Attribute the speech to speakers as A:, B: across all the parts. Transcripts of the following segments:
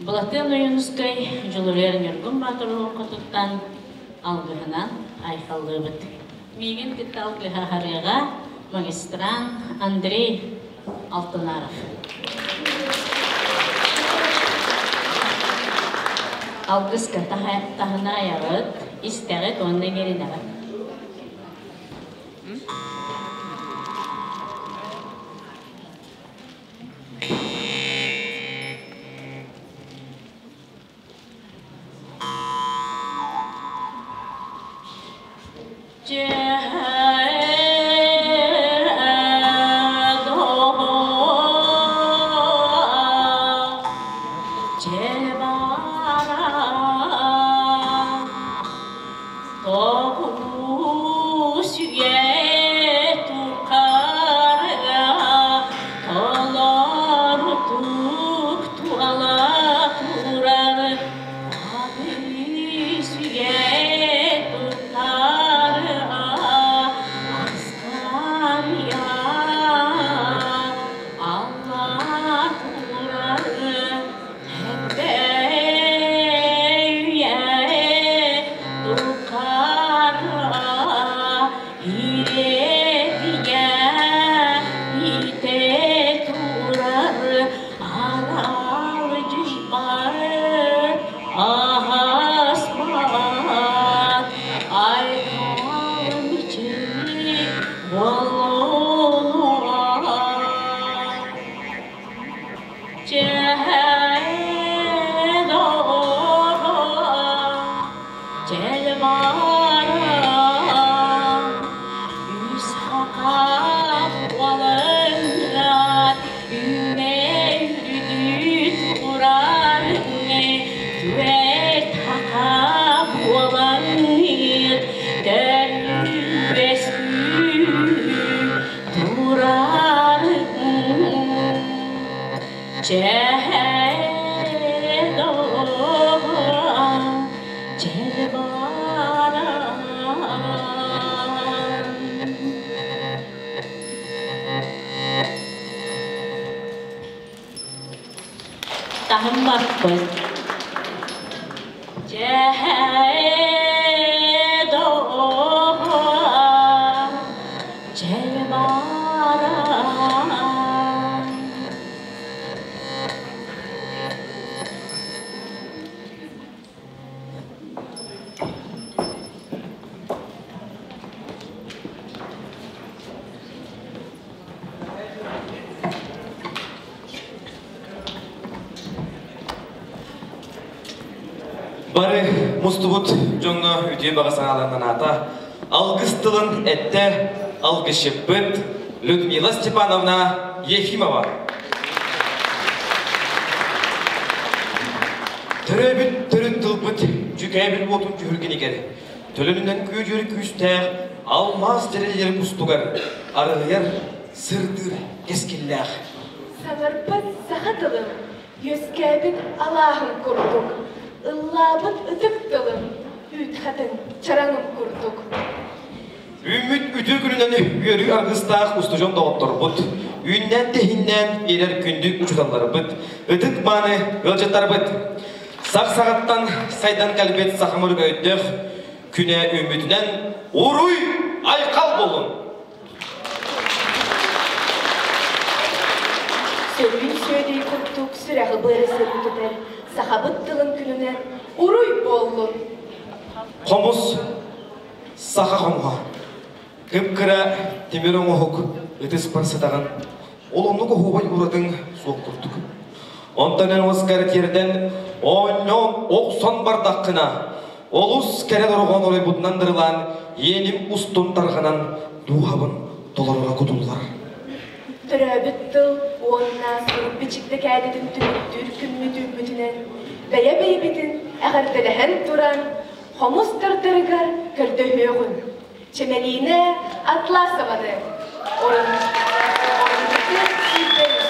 A: Былатыан Ойуунускай Дьулуруйар Ньургун Баатыр олоҥхотуттан алгыһынан айхаллыыбыт. Миигин кытта алгыһа аһарыаҕа магистрант Андрей Алтынаров. Алгыска таһына айаҕыт, истэҕит уонна иҥэринэҕит. Тоҕус үйэ тухары толорутук туала турар аҕыс үйэ тухары астарыйа алла турар Таһыммаппыт.
B: Бары мустубут дьоҥҥо үтүө баҕа санааларын анаата. Алгыс тылын эттэ алгысчыппыт Людмила Степановна Ефимова. Төрөөбүт төрүт тылбыт дьүкээбил уотун дьүһүргэнигэр, төлөнүнэн күөдьүөр күүстээх алмаас дьэрэлийэр кустугар арыйар сырдыыр кэскиллээх.
C: Саҥарбыт саха тылым, үөскээбит алааһым курдук, ыллаабыт ытык тылым, үүт хатыҥ чараҥым курдук.
B: Үүммүт үтүө күнүнэн үөрүү аргыстаах устудьуон доҕотторбут, үүннээн-тэһииннээн биэрэр күндү учууталларбыт, ытык мааны ыалдьыттарбыт! Сах саҕаттан сайдан кэлбит сахамыр өйдөөх күнэ үүммүтүнэн уруй айхал буолун!
C: Сөрүүн сүөдэй курдук сүрэҕи быары сөрүүтүтэр сахабыт тылын күнүнэн уруй буоллун!
B: Хомус саха хомуһа. Кып-кыра тимир оҥоһук ытыспар сытаҕын. Ол оннук оһуобай уратыҥ суох курдук. Онтон эн уоскар тиэрдэн оонньоон охсон бардаххына, олус кэрэ дорҕоон оройбутунан дырылаан, иэним устун тарҕанан дууһабын толоруга кутуллар.
C: Төрөөбүт тыл уонна сурук-бичик дэкээдэтин түмүктүүр күммүт үүммүтүнэн бэйэ-бэйэбитин эҕэрдэлэһэн туран хомус тардарыгар көрдөһүөҕүҥ. Чэмэлиинэ Атласованы орун-орунньутун сүүрдэбит.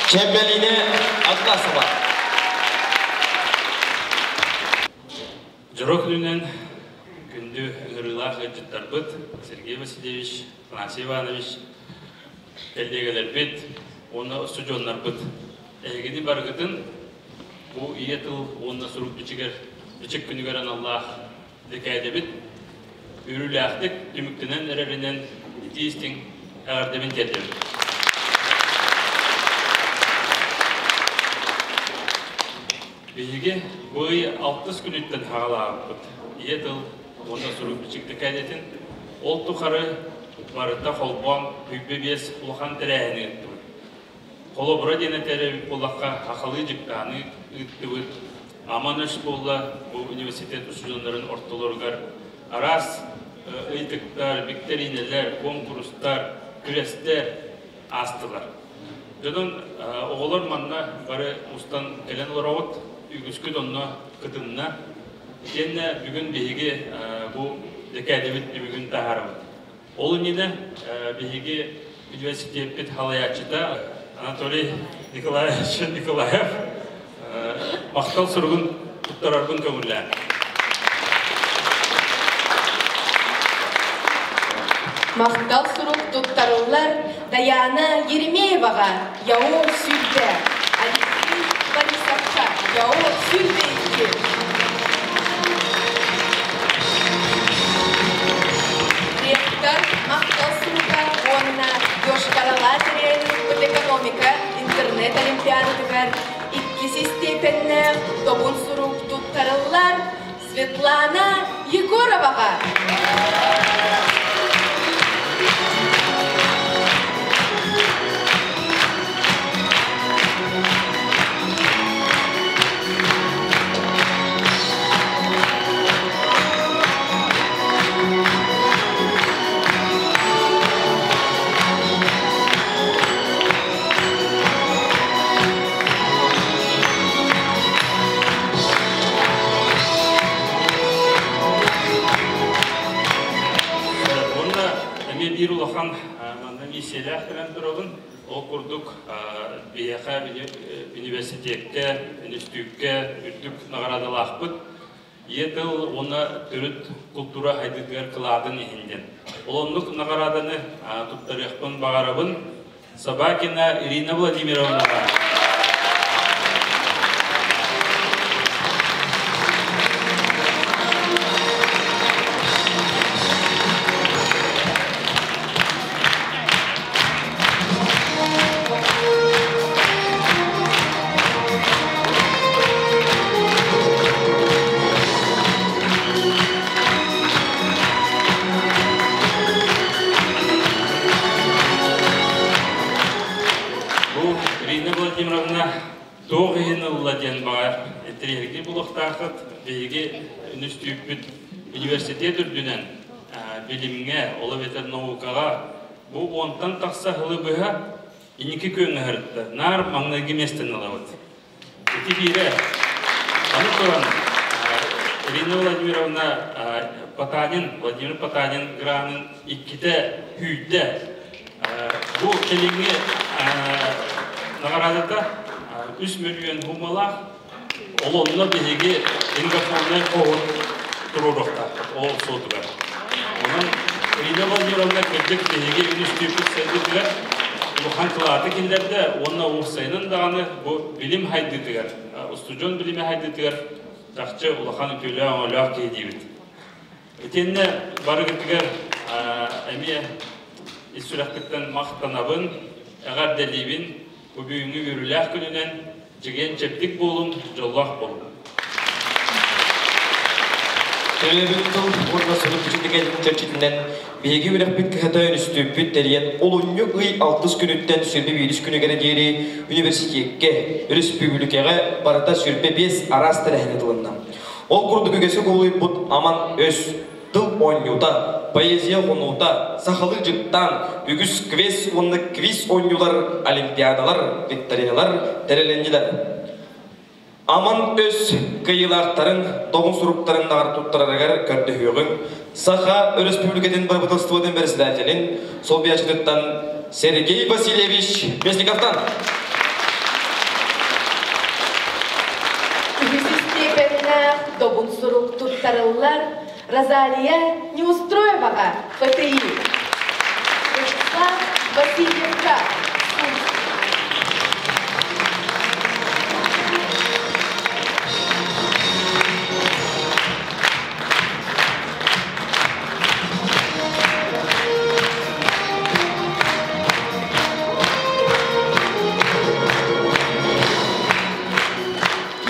B: Чембелине Атласова.
D: Дьоро күнүнэн күндү ыҥырыылаах ыалдьыттарбыт Сергей Васильевич, Афанасий Иванович, кэллиэгэлэрбит уонна устудьуоннарбыт эһигини барыгытын бу ийэ тыл уонна сурук бичигэр бичик күнүгэр аналлаах дэкээдэбит үөрүүлээхтик түмүктэнэн эрэринэн итии-истиҥ эҕэрдэбин тиэрдэбин. Биһиги бу ый алтыс күнүттэн саҕалаабыппыт. Ийэ тыл уонна сурук-бичик дэкээдэтин ол тухары барыта холбоон 25 улахан тэрээһини ыыттыбыт. Холобура диэн этэр буоллахха, сахалыы дьыктааны ыыттыбыт. Аман өс буолла бу университет устудьуоннарын ортолоругар араас ыйытыктар, биктэриинэлэр, куонкурустар, күрэстэр аастылар. Дьонун оҕолор манна бары мустан кэлэн олороҕут, үгүскүт онно кытынна. Итиэннэ бүгүн биһиги бу дэкээдэбит түмүгүн таһаарабыт. Ол иннинэ биһиги университеппит халайааччыта Анатолий Николаевич Николаев махтал суругун туттарарбын көҥүллээн.
C: Махтал сурук туттарыллар Даяна Еремееваҕа ЯО сүрдэ, Алексей Борисовка ЯО сүрдэ икки. Ректор махтал суруга уонна Йошкар-Ола тэрийэн ыыппыт экономика интернет олимпиадатыгар иккис истиэпэннээх добун сурук туттарыллар Светлана Егороваҕа.
D: Уонна эмиэ биир улахан манна миссиялээх кэлэн турабын. Ол курдук биһиэхэ университеккэ, үнүстүүккэ үрдүк наҕараадалаахпыт. Ийэ тыл уонна төрүт култуура сайдыытыгар кылаатын иһин диэн. Ол оннук наҕарааданы туттарыахпын баҕарабын. Собакина Ирина Владимировнаҕа. Бу Ирина Владимировна туох иһин ылла диэн баҕар интэриэһиргии булуохтааххыт. Биһиги үнүстүүппүт университет үрдүнэн билимҥэ, ол эбэтэр наукаҕа бу уонтан тахса сылы быһа инники күөҥҥэ сырытта. Наар маҥнайгы миэстэни ылабыт. Ити биирэ. Аны туран, Ирина Владимировна Потанин, Владимир Потанин гранын иккитэ күүйтэ. Бу кэлиҥҥи наҕараадата 3 мөлүйүөн суумалаах. Ол онно биһиги лингафоннай хоһун туруоруохтаахпыт ол суотугар. Онон Ирина Владимировна кырдьык биһиги үнүстүүппүт сайдыытыгар улахан кылааты киллэрдэ уонна уопсайынан даҕаны бу билим хайдыытыгар, устудьуон билими хайдыытыгар чахчы улахан үтүөлээх-өҥөлөөх киһи диибит. Итиэннэ барыгытыгар эмиэ ис сүрэхпиттэн махтанабын, эҕэрдэлиибин, бу бүгүҥҥү үөрүүлээх күнүнэн чэгиэн-чэбдик буолуҥ, дьоллоох буолуҥ.
B: Төрөөбүт тыл уонна сурук бичигин чэрчитинэн биһиги үрэхпит кыһата үнүстүүппүт тэрийэн олунньу ый алтыс күнүттэн сүрбэ биирис күнүгэр диэри университеккэ, өрөспүүбүлүкэҕэ барыта 25 араас тэрээһин ыытылынна. Ол курдук үгэскэ кубулуйбут аман өс, тыл оонньуута, поэзия хонуута, сахалыы дьыктаан, үгүс квест уонна квиз оонньуулар, олимпиадалар, викториналар тэрилиннилэр. Аман өс кыайыылаахтарын добун суруктарын наҕар туттарарыгар көрдөһүөҕүҥ Саха Өрөспүүбүлүкэтин бырабыыталыстыбатын бэрэссэдээтэлин солбуйааччытыттан Сергей Васильевич Местниковтан.
C: добун сурук туттарыллар Розалия Неустроеваҕа ФТИ, Вячеслав Васильевка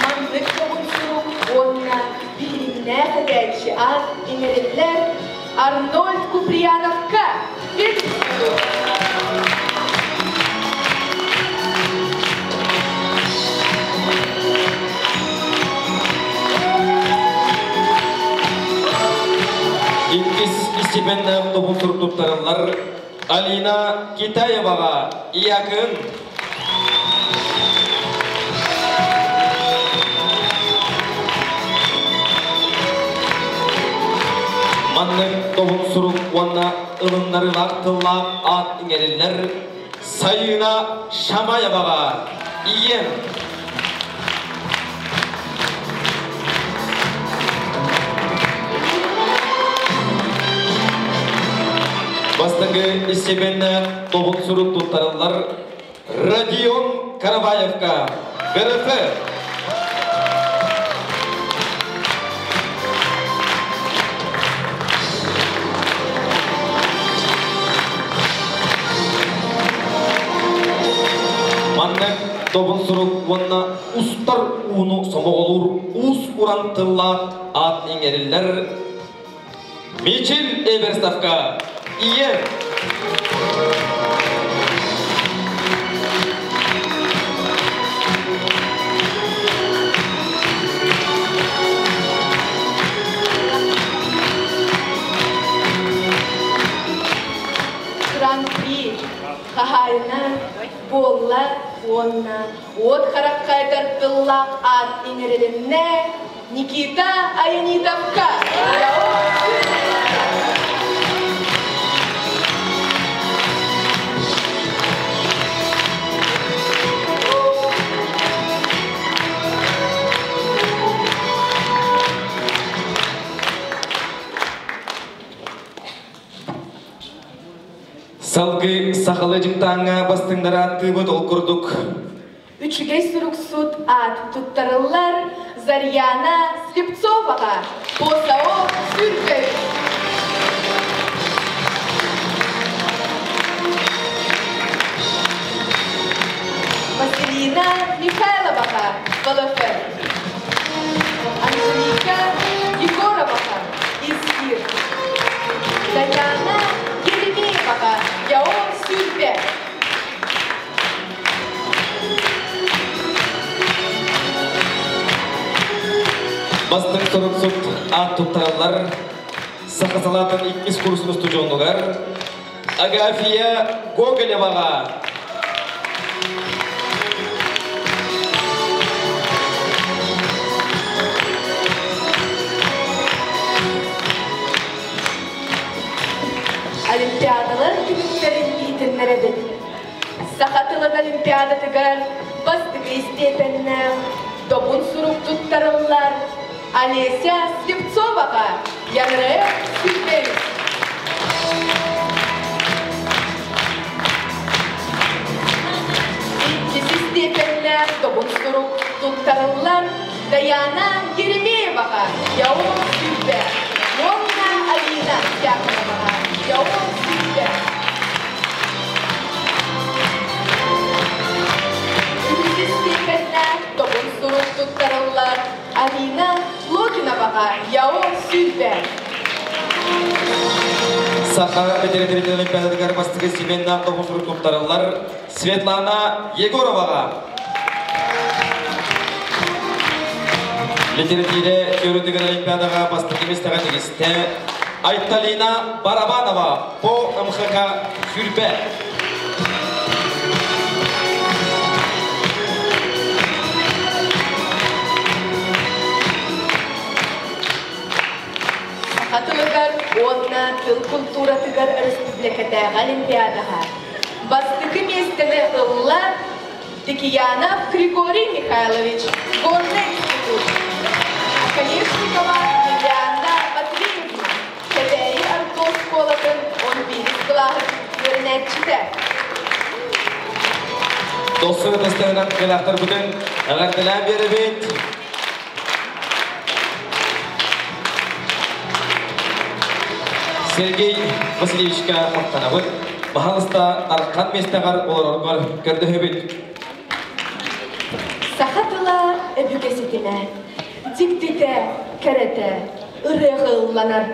C: Маннык добун сурук уонна биһиримнээх этээччи аат иҥэриллэр Арнольд Куприяновка
B: Иккис истипэннээх тобул туттарыллар Алина Китаеваҕа Иакын. Маннык тобул сурук уонна ылыннарыылаах тыллаах аат иҥэриллэр Сайыына Шамаеваҕа Ийэм. Бастакы истипэннээх тобул сурук туттарыллар Родион Караваевка, ГРФ. Маннык добун сурук уонна устар ууну сомоҕолуур уус-уран тыллаах аат иҥэриллэр Мичил Эверстовка Ийэ.
C: Гран-при хаһаайына буолла уонна уот харахха этэр тыллаах аат иҥэрилиннэ Никита Аянитовка.
B: Салгыы сахалыы дьыктааҥҥа бастыҥнары ааттыыбыт ол курдук.
C: Үчүгэй суруксут аат туттарыллар Зарьяна Слепцоваҕа, ПОСАО Сүргэй. Василина Михайловаҕа, ВЛФ. Анжелика Егороваҕа, Искир. Даяна Еремееваҕа, ЯО Сүрбэ.
B: Бастыҥ суруксут аат туттараллар саха салаатын иккис курсун устудьуонугар Агафия Гоголеваҕа.
C: Олимпиадалар түмүктэрин иитиннэрэбит. Саха тылын олимпиадатыгар бастакы истиэпэннээх добун сурук туттарыллар Олеся Слепцоваҕа ЯНРФ Сүрбэбит. Иккис истиэпэннээх добун сурук туттарыллар Даяна Еремееваҕа ЯО Сүрбэ уонна Алина Дьяконоваҕа ЯО Сүрбэ. Үһүс истиэпэннээх тобун сурук туттарыллар Алина Логиноваҕа ЯО Сүрбэ.
B: Саха литературатын олимпиадатыгар бастакы стипендиант тобун сурук туттарыллар Светлана Егороваҕа. Литература теоретигар олимпиадаҕа бастакы миэстэҕэ тигистэ Айталина Барабанова по МХК Сүрбэ.
C: Саха тылыгар уонна тыл культуратыгар өрөспүүбүлүкэтээҕи олимпиадаҕа бастакы миэстэни ылла Текиянов Григорий Михайлович, Горный институт.
B: Дохсун ытыстарынан кылаахтарбытын эҕэрдэлээн биэрэбит. Сергей Васильевичка махтанабыт. Баһалыста Дархан миэстэҕэр олороргор көрдөһөбүт.
C: Саха тыла өбүгэ ситимэ, дьиктитэ, кэрэтэ, ырыаҕа ылланар,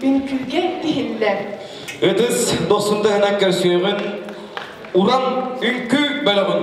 C: үҥкүүгэ тиһиллэр.
B: Ытыс дохсун тыһынан көрсүөҕүн Уран үҥкүү бөлөҕүн.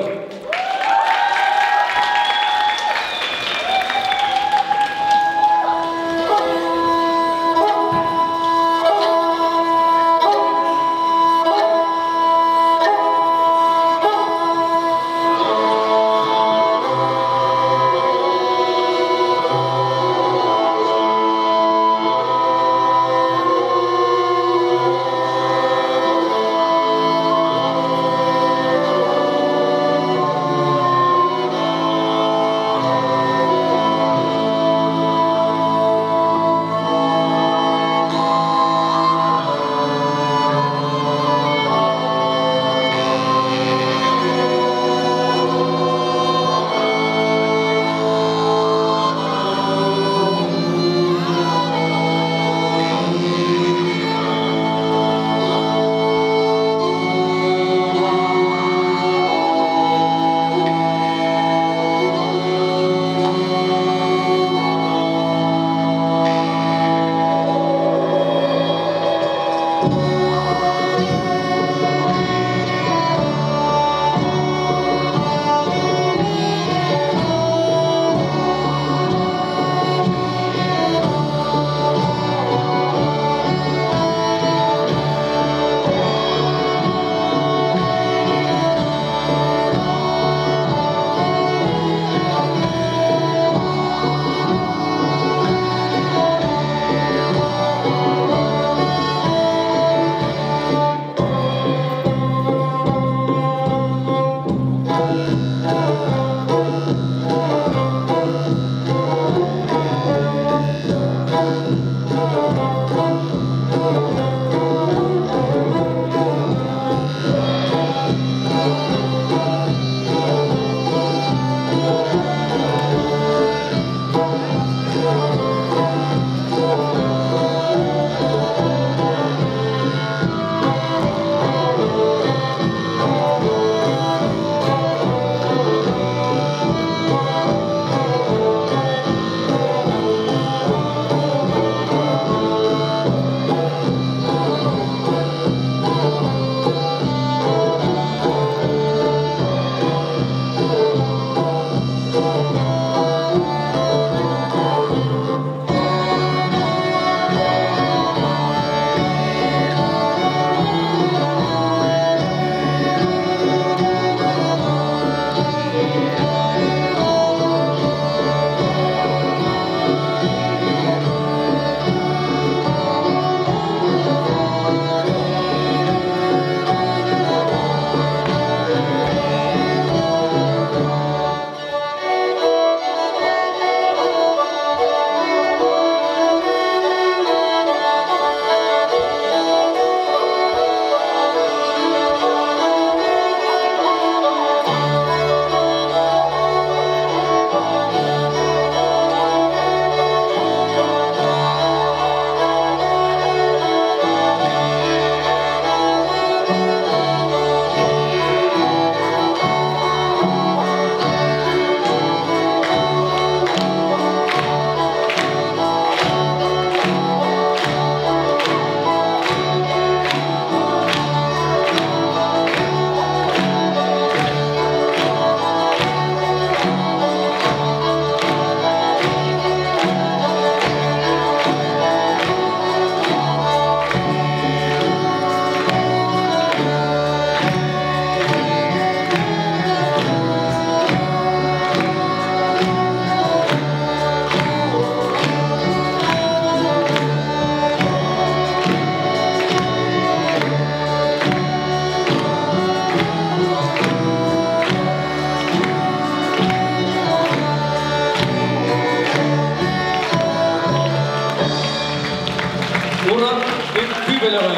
B: Уран үҥкүү бөлөҕө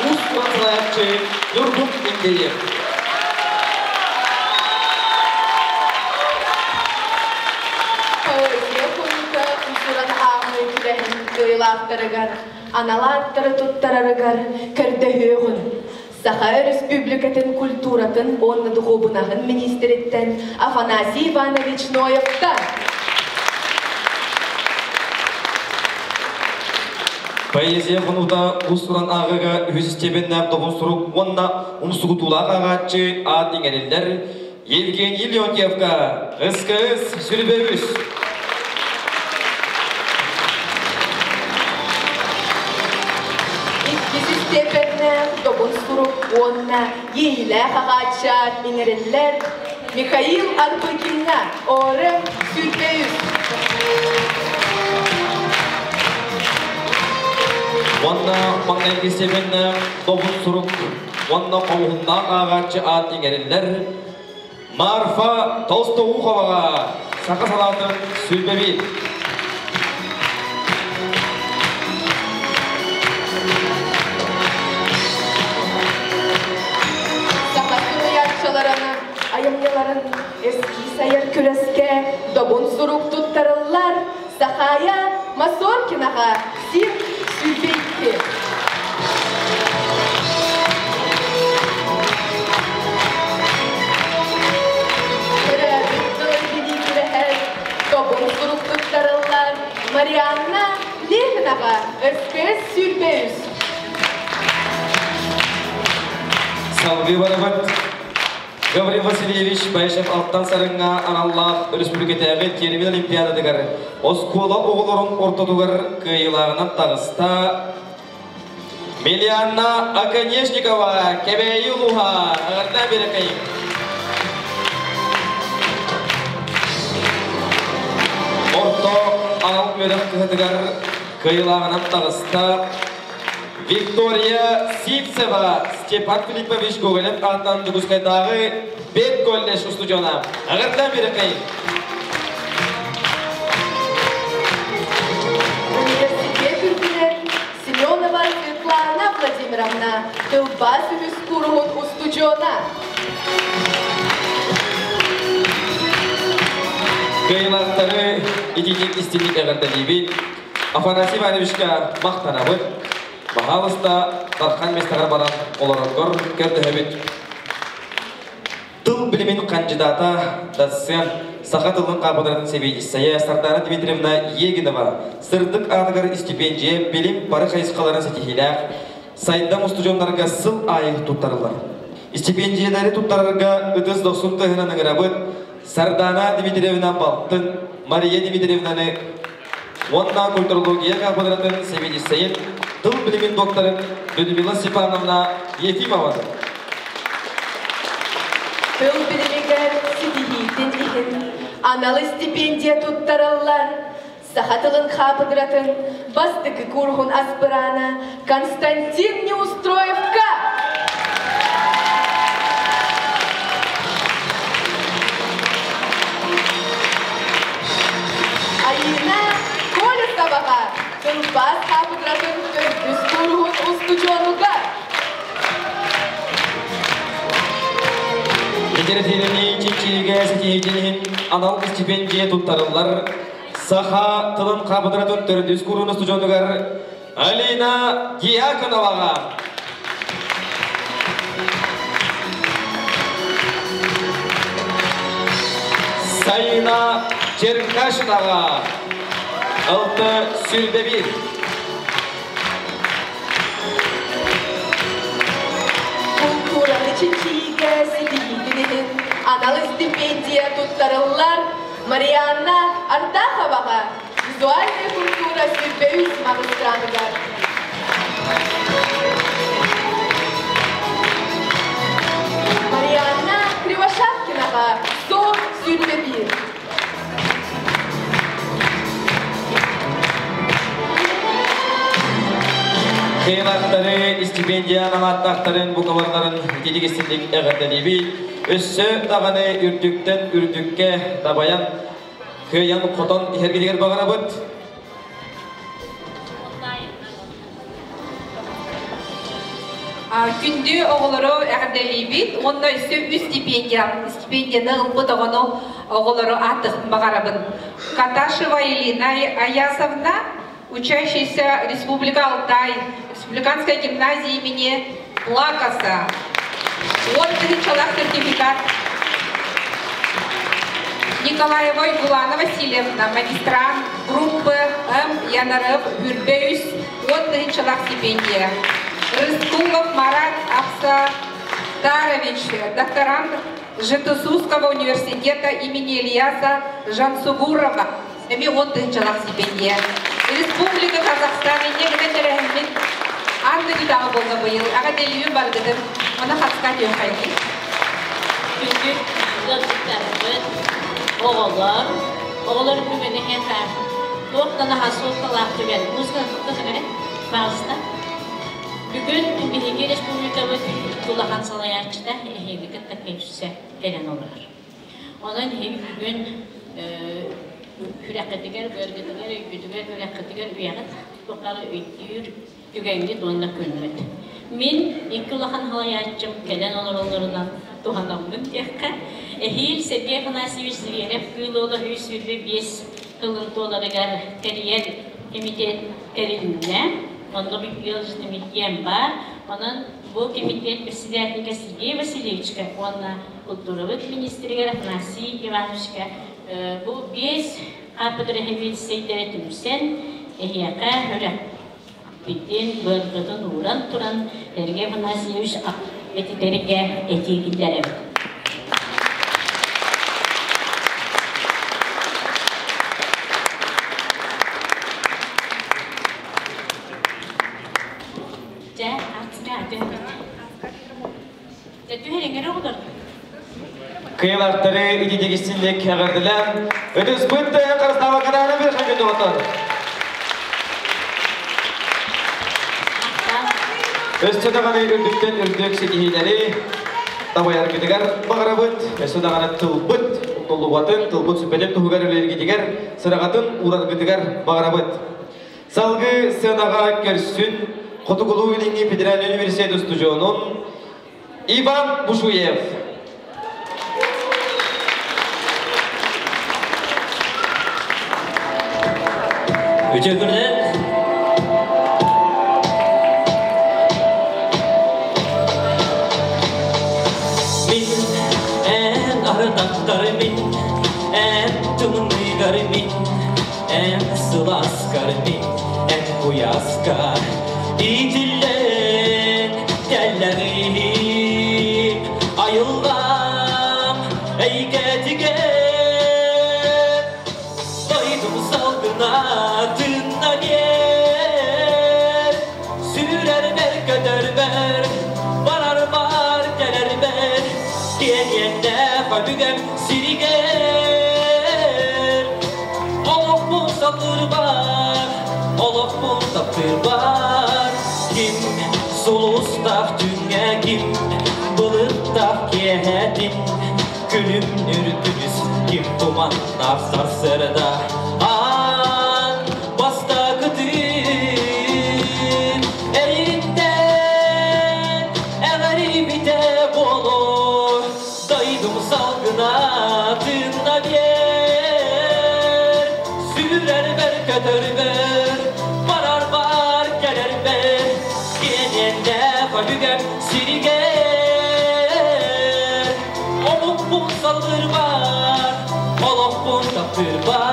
B: уус-уран салайааччы Ньургун Индеев.
C: кыайыылаахтарыгар анал ааттары туттарарыгар көрдөһүөҕүн. Саха Өрөспүүбүлүкэтин культуратын уонна духуобунаһын миниистириттэн Афанасий Иванович Ноевтан.
B: Поэзия хонуута уус-уран ааҕыыга үһүс истиэпэннээх добун сурук уонна умсугутуулаах ааҕааччы аат иҥэриллэр Евгений Леонтьевка СКС сүрбэ үс.
C: Иккис истиэпэннээх добун сурук уонна иэйилээх аҕааччы аат иҥэриллэр Михаил Арбыкиҥҥа ОРМ 23.
B: Уонна маҥнайгы степеннээх добун сурук уонна хомуһуннаах ааҕааччы аат иҥэриллэр Марфа Толстоуховаҕа саха салаатын сүлбэбит.
C: Саха суруйааччыларын айымньыларын эскиз айар күрэскэ добун сурук туттарыллар Сахая Масоркинаҕа сир 22. Төрөөбүт тылын билии күрэһэр добун сурук туттарыллар Марианна Левинаҕа СКС 23.
B: Салгыы барабыт. Гаврил Васильевич Баишев Алтан Сарыҥҥа аналлаах өрөспүүбүлүкэтээҕи термин олимпиадатыгар оскуола оҕолорун ортотугар кыайыылааҕынан таҕыста Милианна Оконешникова, Кэбээйи улууһа, эҕэрдэ биэрэкэйим. Орто анал үөрэх кыһатыгар кыайыылааҕынан таҕыста Виктория Сивцева, Степан Филиппович Гоголев аатынан Дьокуускайдааҕы педколледж устудьуона. Эҕэрдэ биэрэкэйим.
C: Университет үрдүнэн Семенова Светлана Владимировна тылбаас үһүс кууруһун устудьуона.
B: Кыайыылаахтары итиитик истиҥник эҕэрдэлиибит. Афанасий Ивановичка махтанабыт. Баһаалыста Дархан миэстэҕэр баран олороргор көрдөһөбүт. Тыл билимин хандьыдаата, доцент, саха тылын хаапыдыратын сэбиэдиссэйэ Сардана Дмитриевна Егинова сырдык аатыгар истипиэндьийэ билим бары хайысхаларын ситиһиилээх сайдам устудьуоннарга сыл аайы туттарыллар. Истипиэндьийэлэри туттарарга ытыс дохсун тыаһынан ыҥырабыт Сардана Дмитриевна балтын Мария Дмитриевнаны уонна культурология кафедратын сэбиэдиссэйин, тыл билимин докторын Людмила Степановна Ефимованы.
C: Тыл билимигэр ситиһиитин иһин анал стипендия туттараллар. Саха тылын хаапыдыратын бастакы куурһун аспыраана Константин Неустроевка! Айыына Колесоваҕа тылбаас хаапыдыратын төрдүс кууруһун устудьуонугар!
B: Литератураны чинчийиигэ ситиһиитин иһин анал стипендия туттарыллар саха тылын хаапыдыратын төрдүс куруун устудьуонугар Алина Дьяконоваҕа. Сайына Черкашинаҕа 6 21.
C: Култуураны чинчийиигэ ситиһиитин иһин анал стипендия туттарыллар Марианна Ардаховаҕа визуальная культура 23 магистраныгар. Марианна Кривошапкинаҕа 121.
B: Кыайыылаахтары стипендия анааттаахтарын букабарларын ититик истинник эҕэрдэлиибит. Өссө даҕаны үрдүктэн үрдүккэ дабайан кыайан хотон иһэргитигэр баҕарабыт.
E: Күндү оҕолору эҕэрдэлиибит уонна өссө үс стипендия стипендияны ылбыт оҕону оҕолору ааттыахпын баҕарабын. Каташева Елена Аясовна. Учащийся Республика Алтай, Республиканская гимназия имени Плакаса. 10 тыһыынчалаах сертификат. Николаева Юлана Васильевна, магистрант группы М. ЯНРФ 23, 10 тыһыынчалаах стипендия. Рыскулов Марат Ахсатарович, докторант Жетысуского университета имени Ильяса Жансугурова, эмиэ 10 тыһыынчалаах стипендия. Республика Казахстан, инне гынан Анна Гитава буолла быйыл. Эҕэрдэлиибин барыгытын. Оны хаска тиөхайгы.
A: Күндү ыалдьыттарбыт, оҕолор, оҕолор бүгүн эһиэхэ туох да наһаа суолталаах түгэн, музыка пожалуйста. Бүгүн биһиги республикабыт улахан салайааччыта эһиги кытта көрсө кэлэн олорор. Онон эһиги бүгүн сүрэххитигэр, быаргытыгар, өйгүтүгэр, сүрэххитигэр үйэҕит тухары өйдүүр түгэҥҥит уонна күммүт. Мин икки улахан салайааччым кэлэн олороллорунан туһанаммын диэххэ, эһиил Сергей Афанасьевич Зверев Кыыл Уола 125 сылын туоларыгар тэрийэр комитет тэрилиннэ. Онно бүккүөл бар. Онон бу комитет председателя Сергей Васильевичка уонна культурабыт министригэр Афанасий Ивановичка бу биэс кафедра сэбиэдиссэйдэрэ түмсэн эһиэхэ сүрэхпитин, быарбытын ууран туран Сергей Афанасьевич этитэргэ этии киллэрэбит. Дьэ, артыска түһэбит. Дьэ, түһэриҥэр оҕолор.
B: Кыайыылаахтары итиитик-истиҥник эҕэрдэлээн, ытыспыт харыстаабакка даҕаны бир ханчын доҕоттор. Өссө даҕаны үрдүктэн үрдүк ситиһиилэри табайаргытыгар баҕарабыт, өссө даҕаны тылбыт умнуллубатын, тылбыт сүппэтин туһугар үлэлэргитигэр сыраҕатын уураргытыгар баҕарабыт. Салгыы сценаҕа көрсүн Хотугулуу Илиҥҥи федеральнай университет устудьуонун Иван Бушуев.
F: Үтүө күнүнэн. Мин эн ардахтар мин, эн тымныыгар мин, эн сылааскар мин, эн куйааскар иитиллэн кэллэҕим айылҕам эйгэтигэр дойдум салгына тыынна биэр сүүрэрбэр көтөрбөр барарбар кэлэрбэр киэниэннээх өбүгэм сиригэр олохпун сатыырбар олохпун таптыырбар ким сулустаах түүҥҥэ ким былыттаах киэһэтин күлүмнүүр күнүс ким туманнаах сарсыарда аан бастакытын эйигиттэн эҕэрийбитэ буолуо дойдум салгына тыынна биэр сүүрэрбэр көтөрбөр барарбар кэлэрбэр киэниэннээх өбүгэм сиригэр омукпун салгыырбар олохпун таптыырбар.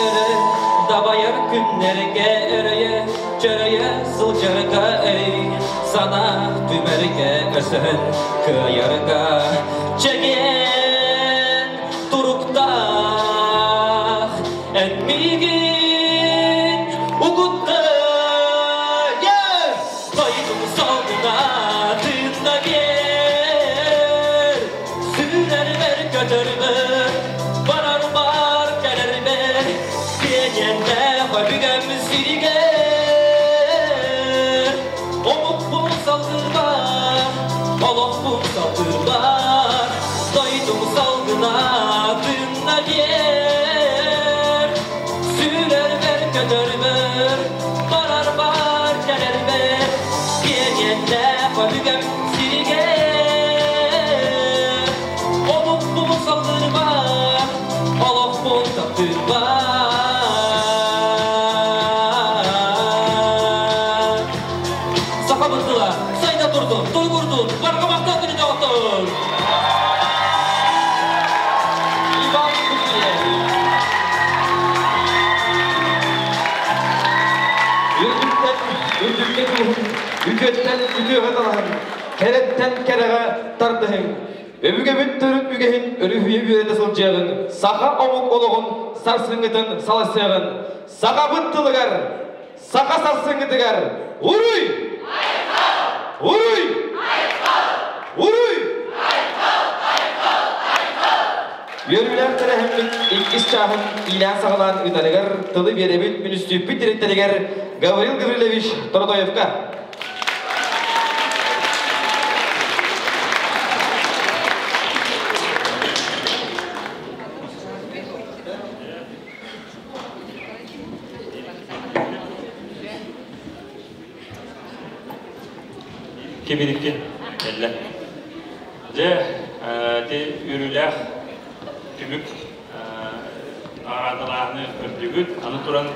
F: Өрө дабайар күннэргэ өрөйө, чөрөйө сылдьарга өй, санаа түмэргэ өсөһөн кыайарга. Чэгиэн туруктаах, эн миигин угутта. Дойдум салгына тыынна биэр, сүүрэрбэр көтөрбөр, барарбар кэлэрбэр, киэниэннээх өбүгэм сиригэр омукпун салгыырбар, олохпун таптыырбар, дойдум салгына Тыыннаах. Сахабыт тыла сайда турдун, туругурдун, барҕа махтал күнү доҕоттор! Иван Кузьмин.
B: Үрдүктэн үрдүккэ дьулуһун, үтүөттэн үтүөҕэ талаһын, кэрэттэн кэрэҕэ тардыһыҥ. Өбүгэбит төрүт үгэһин өрүһүйэ үөрэтэ сылдьыаҕыҥ, саха омук олоҕун сарсыҥҥытын салайсыаҕын, сахабыт тылыгар, саха сарсыҥҥытыгар уруй! Уруй! Уруй! Үөрүүлээх тэрээһиммит иккис чааһын иилээн-саҕалаан ыытарыгар тылы биэрэбит үнүстүүппүт дириэктэригэр Гаврил Гаврильевич Торотоевка.
D: Кибирики кэллэ. Дьэ, ити үөрүүлээх түмүк наҕараадалааһыны көрдүгүт. Аны туран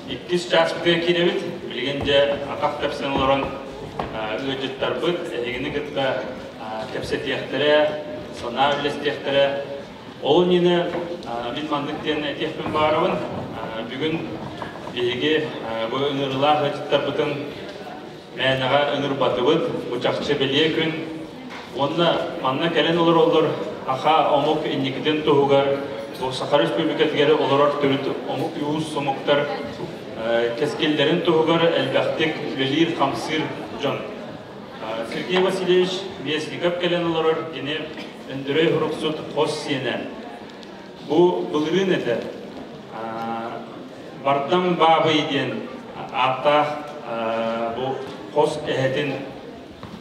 D: иккис чааспытыгар киирэбит. Билигин дьэ атах тэпсэн олорон ыалдьыттарбыт эһигини кытта кэпсэтиэхтэрэ, санаа үллэстиэхтэрэ. Ол иннинэ мин маннык диэн этиэхпин баҕарабын. Бүгүн биһиги бу ыҥырыылаах ыалдьыттарбытын мээнэҕэ ыҥырбатыбыт. Бу чахчы бэлиэ күн. Уонна манна кэлэн олороллор аха омук инникитин туһугар бу Саха Республикатыгар олорор төрүт омук уус омуктар кэскиллэрин туһугар элбэхтик үлэлиир-хамсыыр дьон. Сергей Васильевич Местников кэлэн олорор, кини Өндөрөй Һуруксут хос сиэнэ. Бу былырыын этэ. Бардам Баабый диэн ааттаах бу хос эһэтин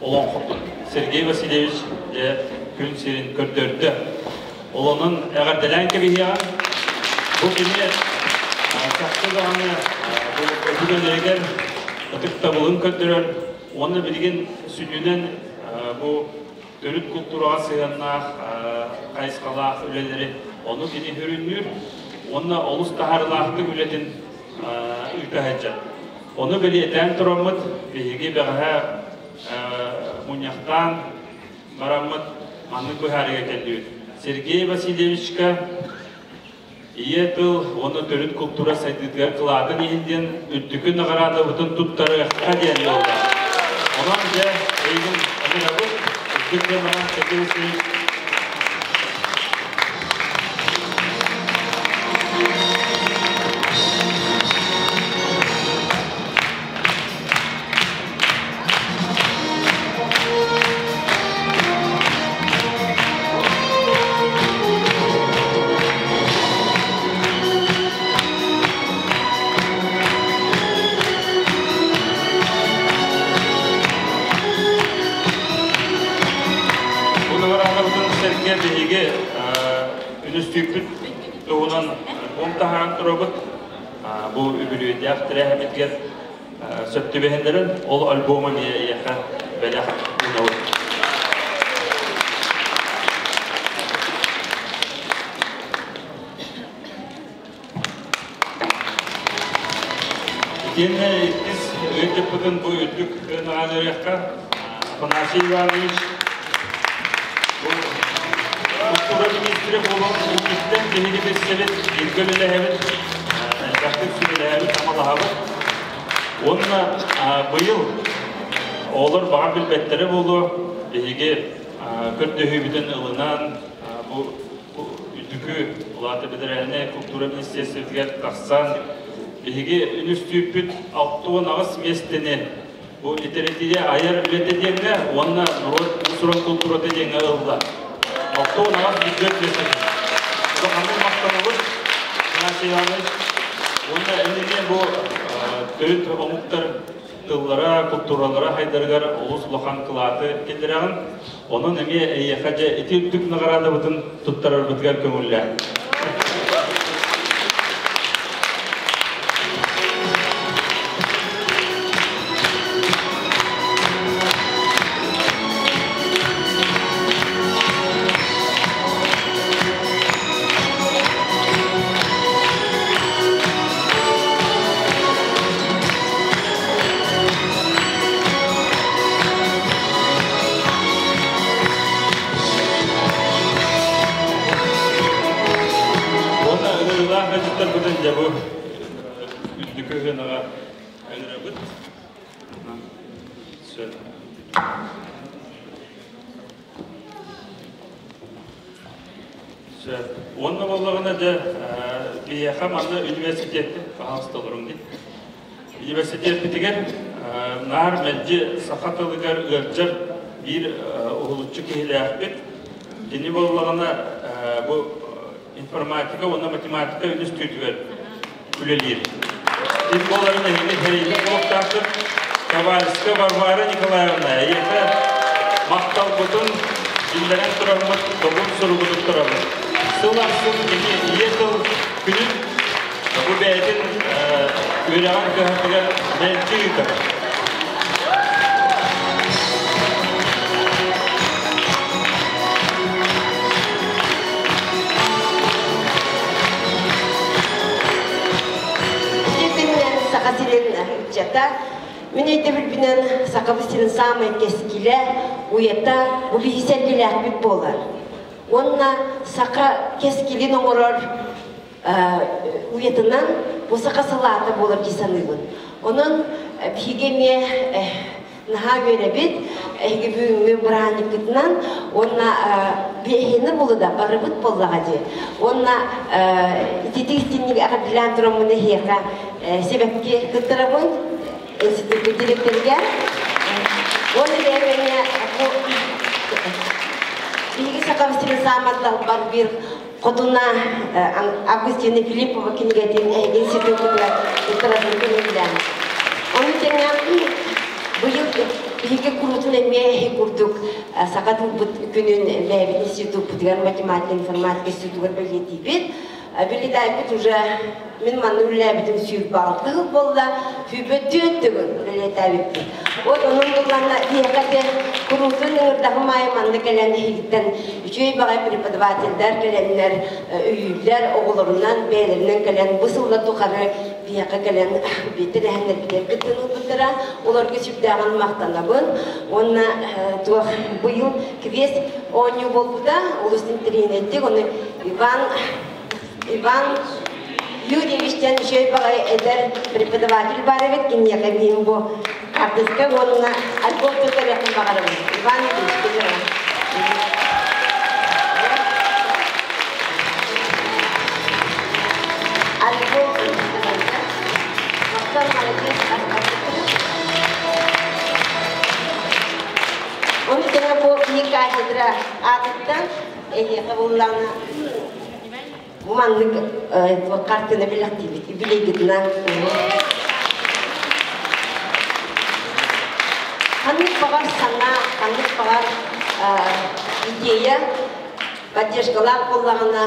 D: олоҥхотун Сергей Васильевич дьэ күн сирин көрдөрдө. Ол онон эҕэрдэлээн кэбиһиэҕин. Бу кини чахчы даҕаны бу өбүгэлэригэр ытыктабылын көрдөрөр уонна билигин сүнньүнэн бу төрүт култуураҕа сыһыаннаах хайысхалаах үлэлэри ону кини сүрүннүүр уонна олус таһаарыылаахтык үлэтин ыыта сылдьар. Ону бэлиэтээн тураммыт, биһиги бэҕэһээ мунньахтаан бараммыт маннык быһаарыыга кэллибит. Сергей Васильевичка Ийэ тыл уонна төрүт култуура сайдыытыгар кылаатын иһин диэн үрдүкү наҕараадабытын туттарыахха диэн буолла. Онон дьэ эйигин ыҥырабыт, үрдүк сыанаҕа Сергей Васильевич. Бу наҕараадабытын сэргэ биһиги үнүстүүппүт туһунан альбом таһааран турабыт. Бу үбүлүөйдээх тэрээһиммитигэр сөп түбэһиннэрэн ол альбому эмиэ эйиэхэ бэлэх уунабыт. Итиэннэ иккис ыалдьыппытын бу үрдүк сыанаҕа ыҥырыахха Афанасий Иванович бу культура министрэ буолан инниттэн биһиги билсэбит, бииргэ үлэлэһэбит, элбэхтик сүбэлэһэбит, амалаһабыт. Уонна быйыл оҕолор баҕар билбэттэрэ буолуо, биһиги көрдөһүүбүтүн ылынан бу үрдүкү улаата бэдэрээлинэй култуура министиэристибэтигэр тахсан биһиги үнүстүүппүт 68 миэстэни бу литэрэтиирэ айар үлэтэ диэҥҥэ уонна норуот уус-уран култуурата диэҥҥэ ылла. 68 бюджет миэстэтин. Улаханнык махтанабыт, Афанасий Иванович. Уонна эн эмиэ бу төрүт омуктар тыллара, култууралара хайдарыгар олус улахан кылааты киллэрэҕин. Онон эмиэ эйиэхэ дьэ ити үрдүк наҕараадабытын туттарарбытыгар көҥүллээ. дьэ бу үрдүкү ыһынаҕа ыҥырабыт. Сөп. Сөп. Уонна буоллаҕына дьэ биһиэхэ манна университетка пожалуйста олоруҥ дии. Университетпитигэр наар мэлдьи саха тылыгар ыалдьар биир уһулуччу киһилээхпит. Кини буоллаҕына бу информатика уонна математика үнүстүүтүгэр үлэлиир. Ким буоларын эһиги тэрийбит буолуохтааххыт. Ковальская Варвара Николаевна, эйиэхэ махталбытын биллэрэн тураммыт, добун суругу туттарабыт. Сыл ахсын кини ийэ тыл күнүн бу бэйэтин үөрэҕин кыһатыгар мэлдьи ыытар.
G: Итинэн Саха сирин ыччата мин өйдөбүлбүнэн Сахабыт сирин саамай кэскилэ, уйата бу биһи сэргэлээхпит буолар. Уонна саха кэскилин оҥорор уйатынан бу саха салаата буолар дии саныыбын. Онон биһиги эмиэ наһаа үөрэбит эһиги бүгүҥҥү бырааһынньыккытынан уонна биэһини булуда барыбыт буоллаҕа дии. Уонна ититик истинник эҕэрдэлээн тураммын эһиэхэ сибэкки кыттарабын институт директорыгар. Уонна бэйэм эмиэ бу биһиги Сахабыт сирин саамай далбар биир Хотуна Августина Филиппова кинигэтин эһиги институтугар туттарарын көҥүллээн. Ону тэҥэ быйыл биһиги куруутун эмиэ эһи курдук саха тылбыт күнүн бэйэбит институппутугар математика информатика институтугар бэлиэтиибит. Билитайбыт уже мин манна үлэлээбитим 26 сыл буолла, 24 төгүл үлэлээбиппит. Вот онон булланна биһиэхэ те куруутун ыҥырдаҕым аайы манна кэлэн иһигиттэн үчүгэй баҕай преподавателлэр кэлэннэр өйүүллэр, оҕолорунан бэйэлэринэн кэлэн бу сыллар тухары биһиэхэ кэлэн тэрээһиннэрбитигэр кыттан ылбыттара. Олорго сүрдээҕин махтанабын. Уонна туох быйыл квест оонньуу буолбута олус интэриэһинэйдик. Ону Иван Иван Юрьевич диэн үчүгэй баҕайы эдэр преподаватель баар эбит, киниэхэ мин бу карточка уонна альбом туттарыахпын баҕарабын. Иван Юрьевич, кэлиэҕин. Альбом Махтал, молодец, Ону тэҥэ бу кини кафедра аатыттан эһиэхэ буллаҕына бу маннык хартыына бэлэхтиибит юбилейгытынан ханнык баҕар санаа ханнык баҕар идея поддержкалаах буоллаҕына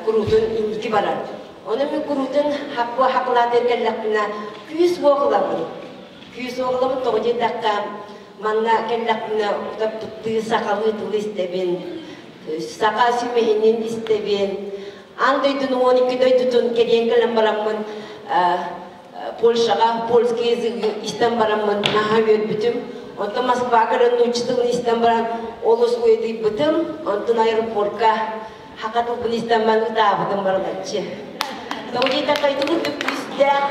G: куруутун инники барар ону мин куруутун хаппуо хакылаатыгар кэллэхпинэ күүс уох ылабын күүс уох ылабын тоҕо диэтэххэ манна кэллэхпинэ утаппыттыы сахалыы тылы истэбин саха сүмэһинин истэбин. Аан дойдуну 12 дойдутун кэриэн кэлэн бараммын Польшаҕа польский языгы истэн бараммын наһаа үөрбүтүм. Онтон Москваҕа кэлэн нуучча тылын истэн баран олус уйадыйбытым. Онтон аэропортка хака тылбын истэн баран ытаабытым барылаччы. Тоҕо диэтэххэ ити курдук күүстээх,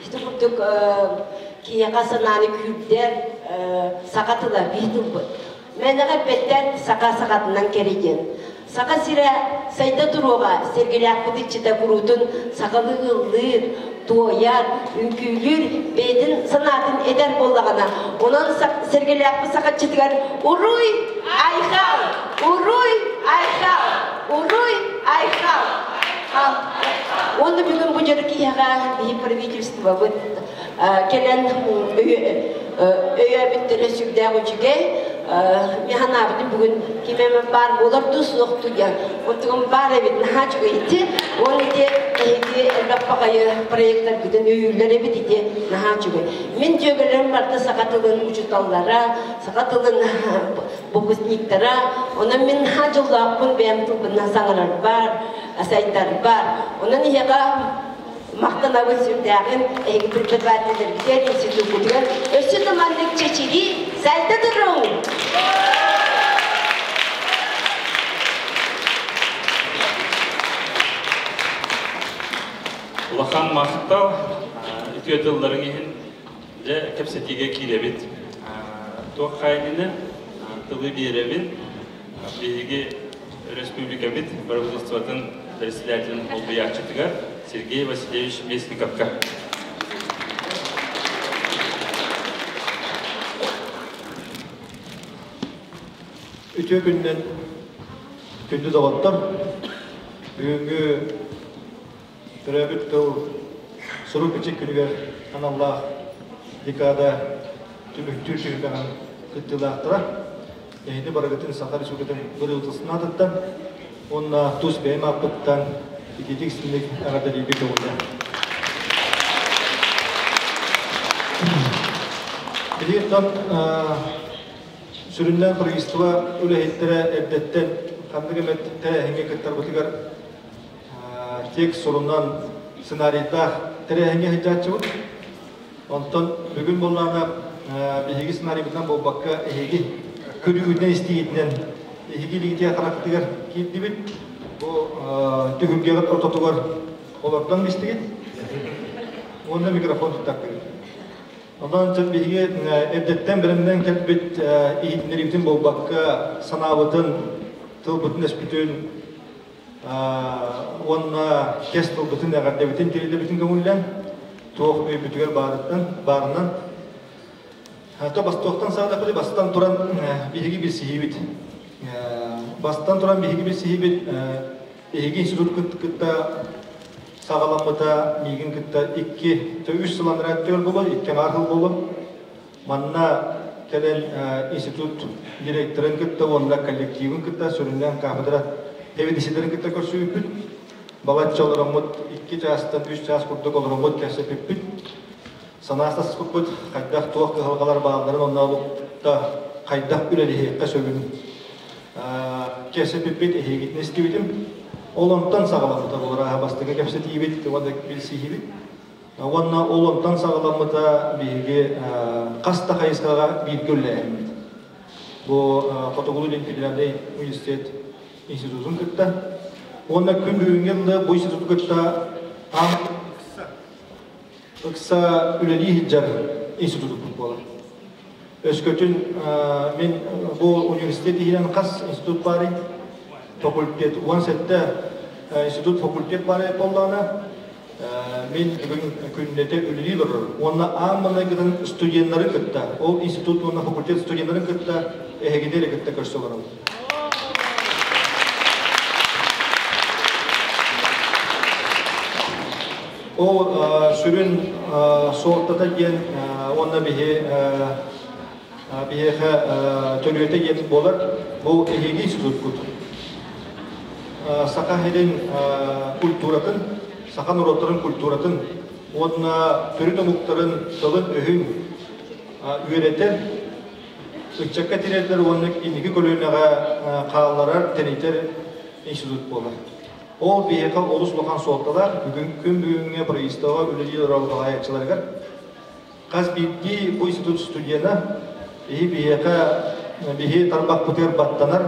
G: ити курдук киһиэхэ санааны күүрдэр саха тыла биир тылбыт. Мээнэҕэ эппэттэр саха сахатынан кэрийэн. Саха сирэ сайда туруоҕа, сэргэлээхпит иччитэ куруутун сахалыы ыллыыр, туойар, үҥкүүлүүр, бэйэтин санаатын этэр буоллаҕына, онон сэргэлээхпит сахаччытыгар уруй айхал! Уруй айхал! Уруй айхал! Уонна бүгүн бу дьоро киһиэхэ биһи правительствобыт кэлэн өйөөбүттэрэ сүрдээх үчүгэй. Мин санаабытым бүгүн ким эмэ баар буолар дуу суох дуу диэн. Онтугум баар эбит наһаа үчүгэй ити. Уонна ити эһиги элбэх баҕайы проекттаргытын өйүүллэр эбит ити наһаа үчүгэй. Мин дьүөгэлэрим барыта саха тылын учууталлара, саха тылын выпускниктара. Онон мин наһаа дьоллоохпун бэйэм тылбынан саҥарарбар, сайдарбар. Онон эһиэхэ Махтанабыт сүрдээҕин эһиги преподавателлэргитигэр, институппутугар өссө да маннык чэчирии сайда туруҥ!
D: Улахан махтал үтүө тылларыҥ иһин. Дьэ, кэпсэтиигэ киирэбит. Туох хайдыны тылы биэрэбин. Биһиги республикабыт правительствотын председателин солбуйааччытыгар Сергей Васильевич Местниковка.
H: Үтүө күнүнэн күндү доҕоттор! Бүгүҥҥү төрөөбүт тыл сурук-бичик күнүгэр аналлаах декада түмүктүүр түһүмэҕин кыттыылаахтара эһини барыгытын Саха Республикатын бырыылтысын аатыттан уонна тус бэйэм ааппыттан итиитик истиҥник эҕэрдэлиибит көҕүлэ. Билигин сүрүннээн правительство үлэһиттэрэ эрдэттэн ханнык эмэ тэрээһиҥҥэ кыттарбытыгар текст сурунан сценарийдаах тэрээһиҥҥэ сылдьааччыбыт. Онтон бүгүн буоллаҕына биһиги сценарийбытынан буолбакка эһиги көрүүгүтүнэн истиигитинэн эһиги илиитигэр харахтыгар киирдибит. Бу түһүлгэҕит ортотугар олордон бистигит уонна микрофон туттардыгыт. Онон дьон биһиги эрдэттэн бэлэмнэн кэлбит иһитиннэриибитин буолбакка санаабытын, тылбытын өспүтүн уонна кэс тылбытын эҕэрдэбитин тиридэбитин көҥүллэн туох өйбүтүгэр баарыттан баарынан то бастуохтан саҕалаппыт бастан туран биһиги билсиһиибит бастан туран биһиги билсиһиибит эһиги институт кытта саҕаламмыта миигин кытта икки үс сыл анараа өттүгэр буолуо икки аҥаар сыл буолуо манна кэлэн институт директорын кытта уонна коллективын кытта сүрүннээн кафедра эвидисилэрин кытта көрсүбүппүт. Балачча олороммут икки чаастан үс чаас курдук олороммут кэпсэппиппит. Санаастаспыппыт хайдах туох кыһалҕалар баалларын онно да хайдах үлэлиһиэххэ сөбүн кэпсэппиппит эһигитин истибитим. Ол онтон саҕаламмыта буолар бастакы кэпсэтиибит уонна билсиһиибит. Уонна ол онтон саҕаламмыта биһиги хас да хайысхаҕа бииргэ үлэлээһиммит. Бу Хотугулуу-Илин федеральнай университет институтун кытта уонна күн бүгүҥҥэ дылы бу институту кытта аан ыкса үлэлии сылдьар институтуппут буолар. Өскөтүн мин бу университет иһинэн хас институт баарый? Факультет 17 институт факультет баар буоллаҕына мин бүгүн күннэтэ үлэлии олорор уонна аан маҥнайгытын студеннары кытта, ол институт уонна факультет студеннарын кытта эһигини эрэ кытта көрсө олоробун. Ол сүрүн суолтата диэн уонна биһи биһиэхэ төрүөтэ диэн буолар бу эһиги институткут саха сирин культуратын, саха норуоттарын культуратын уонна төрүт омуктарын тылын-өһүн үөрэтэр, ыччакка тириэрдэр уонна инники көлүөнэҕэ хаалларар, тэнитэр институт буолар. Ол биһиэхэ олус улахан суолталаах. Бүгүн күн бүгүҥҥэ правительствоҕа үлэлии олорор салайааччыларыгар хас биирдии бу институт студена биһи биһиэхэ биһи тарбахпытыгар баттанар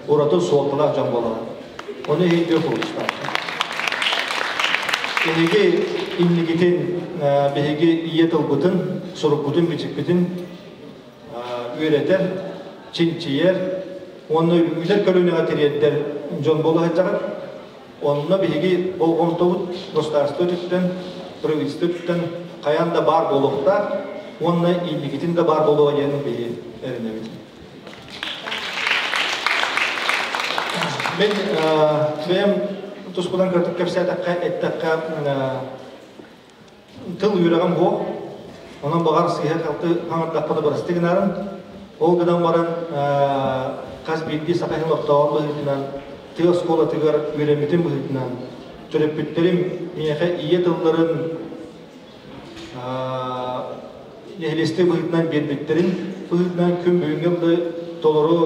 H: ураты суолталаах дьон буолаллар. Ону иһин курустаах. Эһиги инникитин биһиги ийэ тылбытын, сурукпутун, бичикпитин үөрэтэр, чинчийэр уонна үүнэр көлүөнэҕэ тириэрдэр дьон буола сылдьаҕыт. Онно биһиги болҕомтобут государство өттүттэн, правительство өттүттэн хайаан да баар буолуохтаах уонна инникитин да баар буолуоҕа диэн биһи эрэнэбит. Мин бэйэм туспунан кыратык кэпсээтэххэ, эттэххэ, тыл үөрэҕим суох. Онон баҕар сыыһа-халты хаҥардахпына бырастыы гынарым. Ол гынан баран хас биирдии саха иһин ортооҕун быһыытынан, тыа оскуолатыгар үөрэммитим быһыытынан, төрөппүттэрим миэхэ ийэ тылларын нэһилиэстибэ быһыытынан биэрбиттэрин быһыытынан күн бүгүҥҥэ дылы толору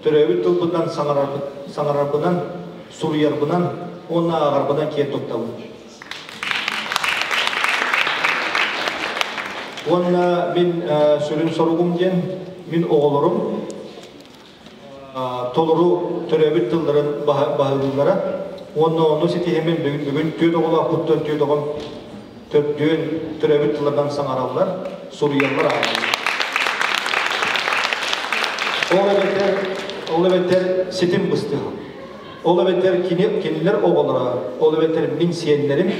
H: төрөөбүт тылбынан саҥарарбынан, суруйарбынан уонна ааҕарбынан киэн туттабын. Уонна мин сүрүн соругум диэн мин оҕолорум толору төрөөбүт тылларын баһылыыллара уонна ону ситиһэммин бүгүн бүгүн түөрт оҕолоохпуттан түөрт оҕом Төрдүөн төрөөбүт тылларынан саҥараллар, суруйаллар ааҕаллар. Ол эбэтэр, ол эбэтэр ситим быстыһа. Ол эбэтэр кини, кинилэр оҕолоро, ол эбэтэр мин сиэннэрим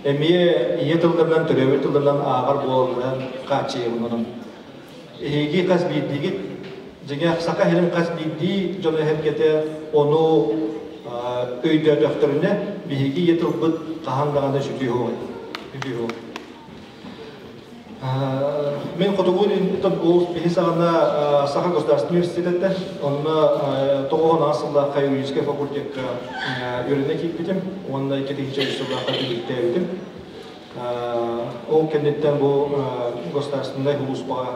H: эмиэ ийэ тылларынан, төрөөбүт тылларынан ааҕар буолаллара хааччыйабын онон. Эһиги хас биирдиигит, дьиҥэ саха сирин хас биирдии дьоно эһэргэтэ ону өйдөөтөхтөрүнэ биһиги ийэ тылбыт хаһан даҕаны сүтүө суоҕа. Мин хотугу ол биһи саҕана Саха государственный университетте, онно 98 сыллаахха юридическай факультекка үөрэнэ киирбитим уонна 2003 сыллаахха түмүктээбитим. Ол кэнниттэн бу государственнай улууспаҕа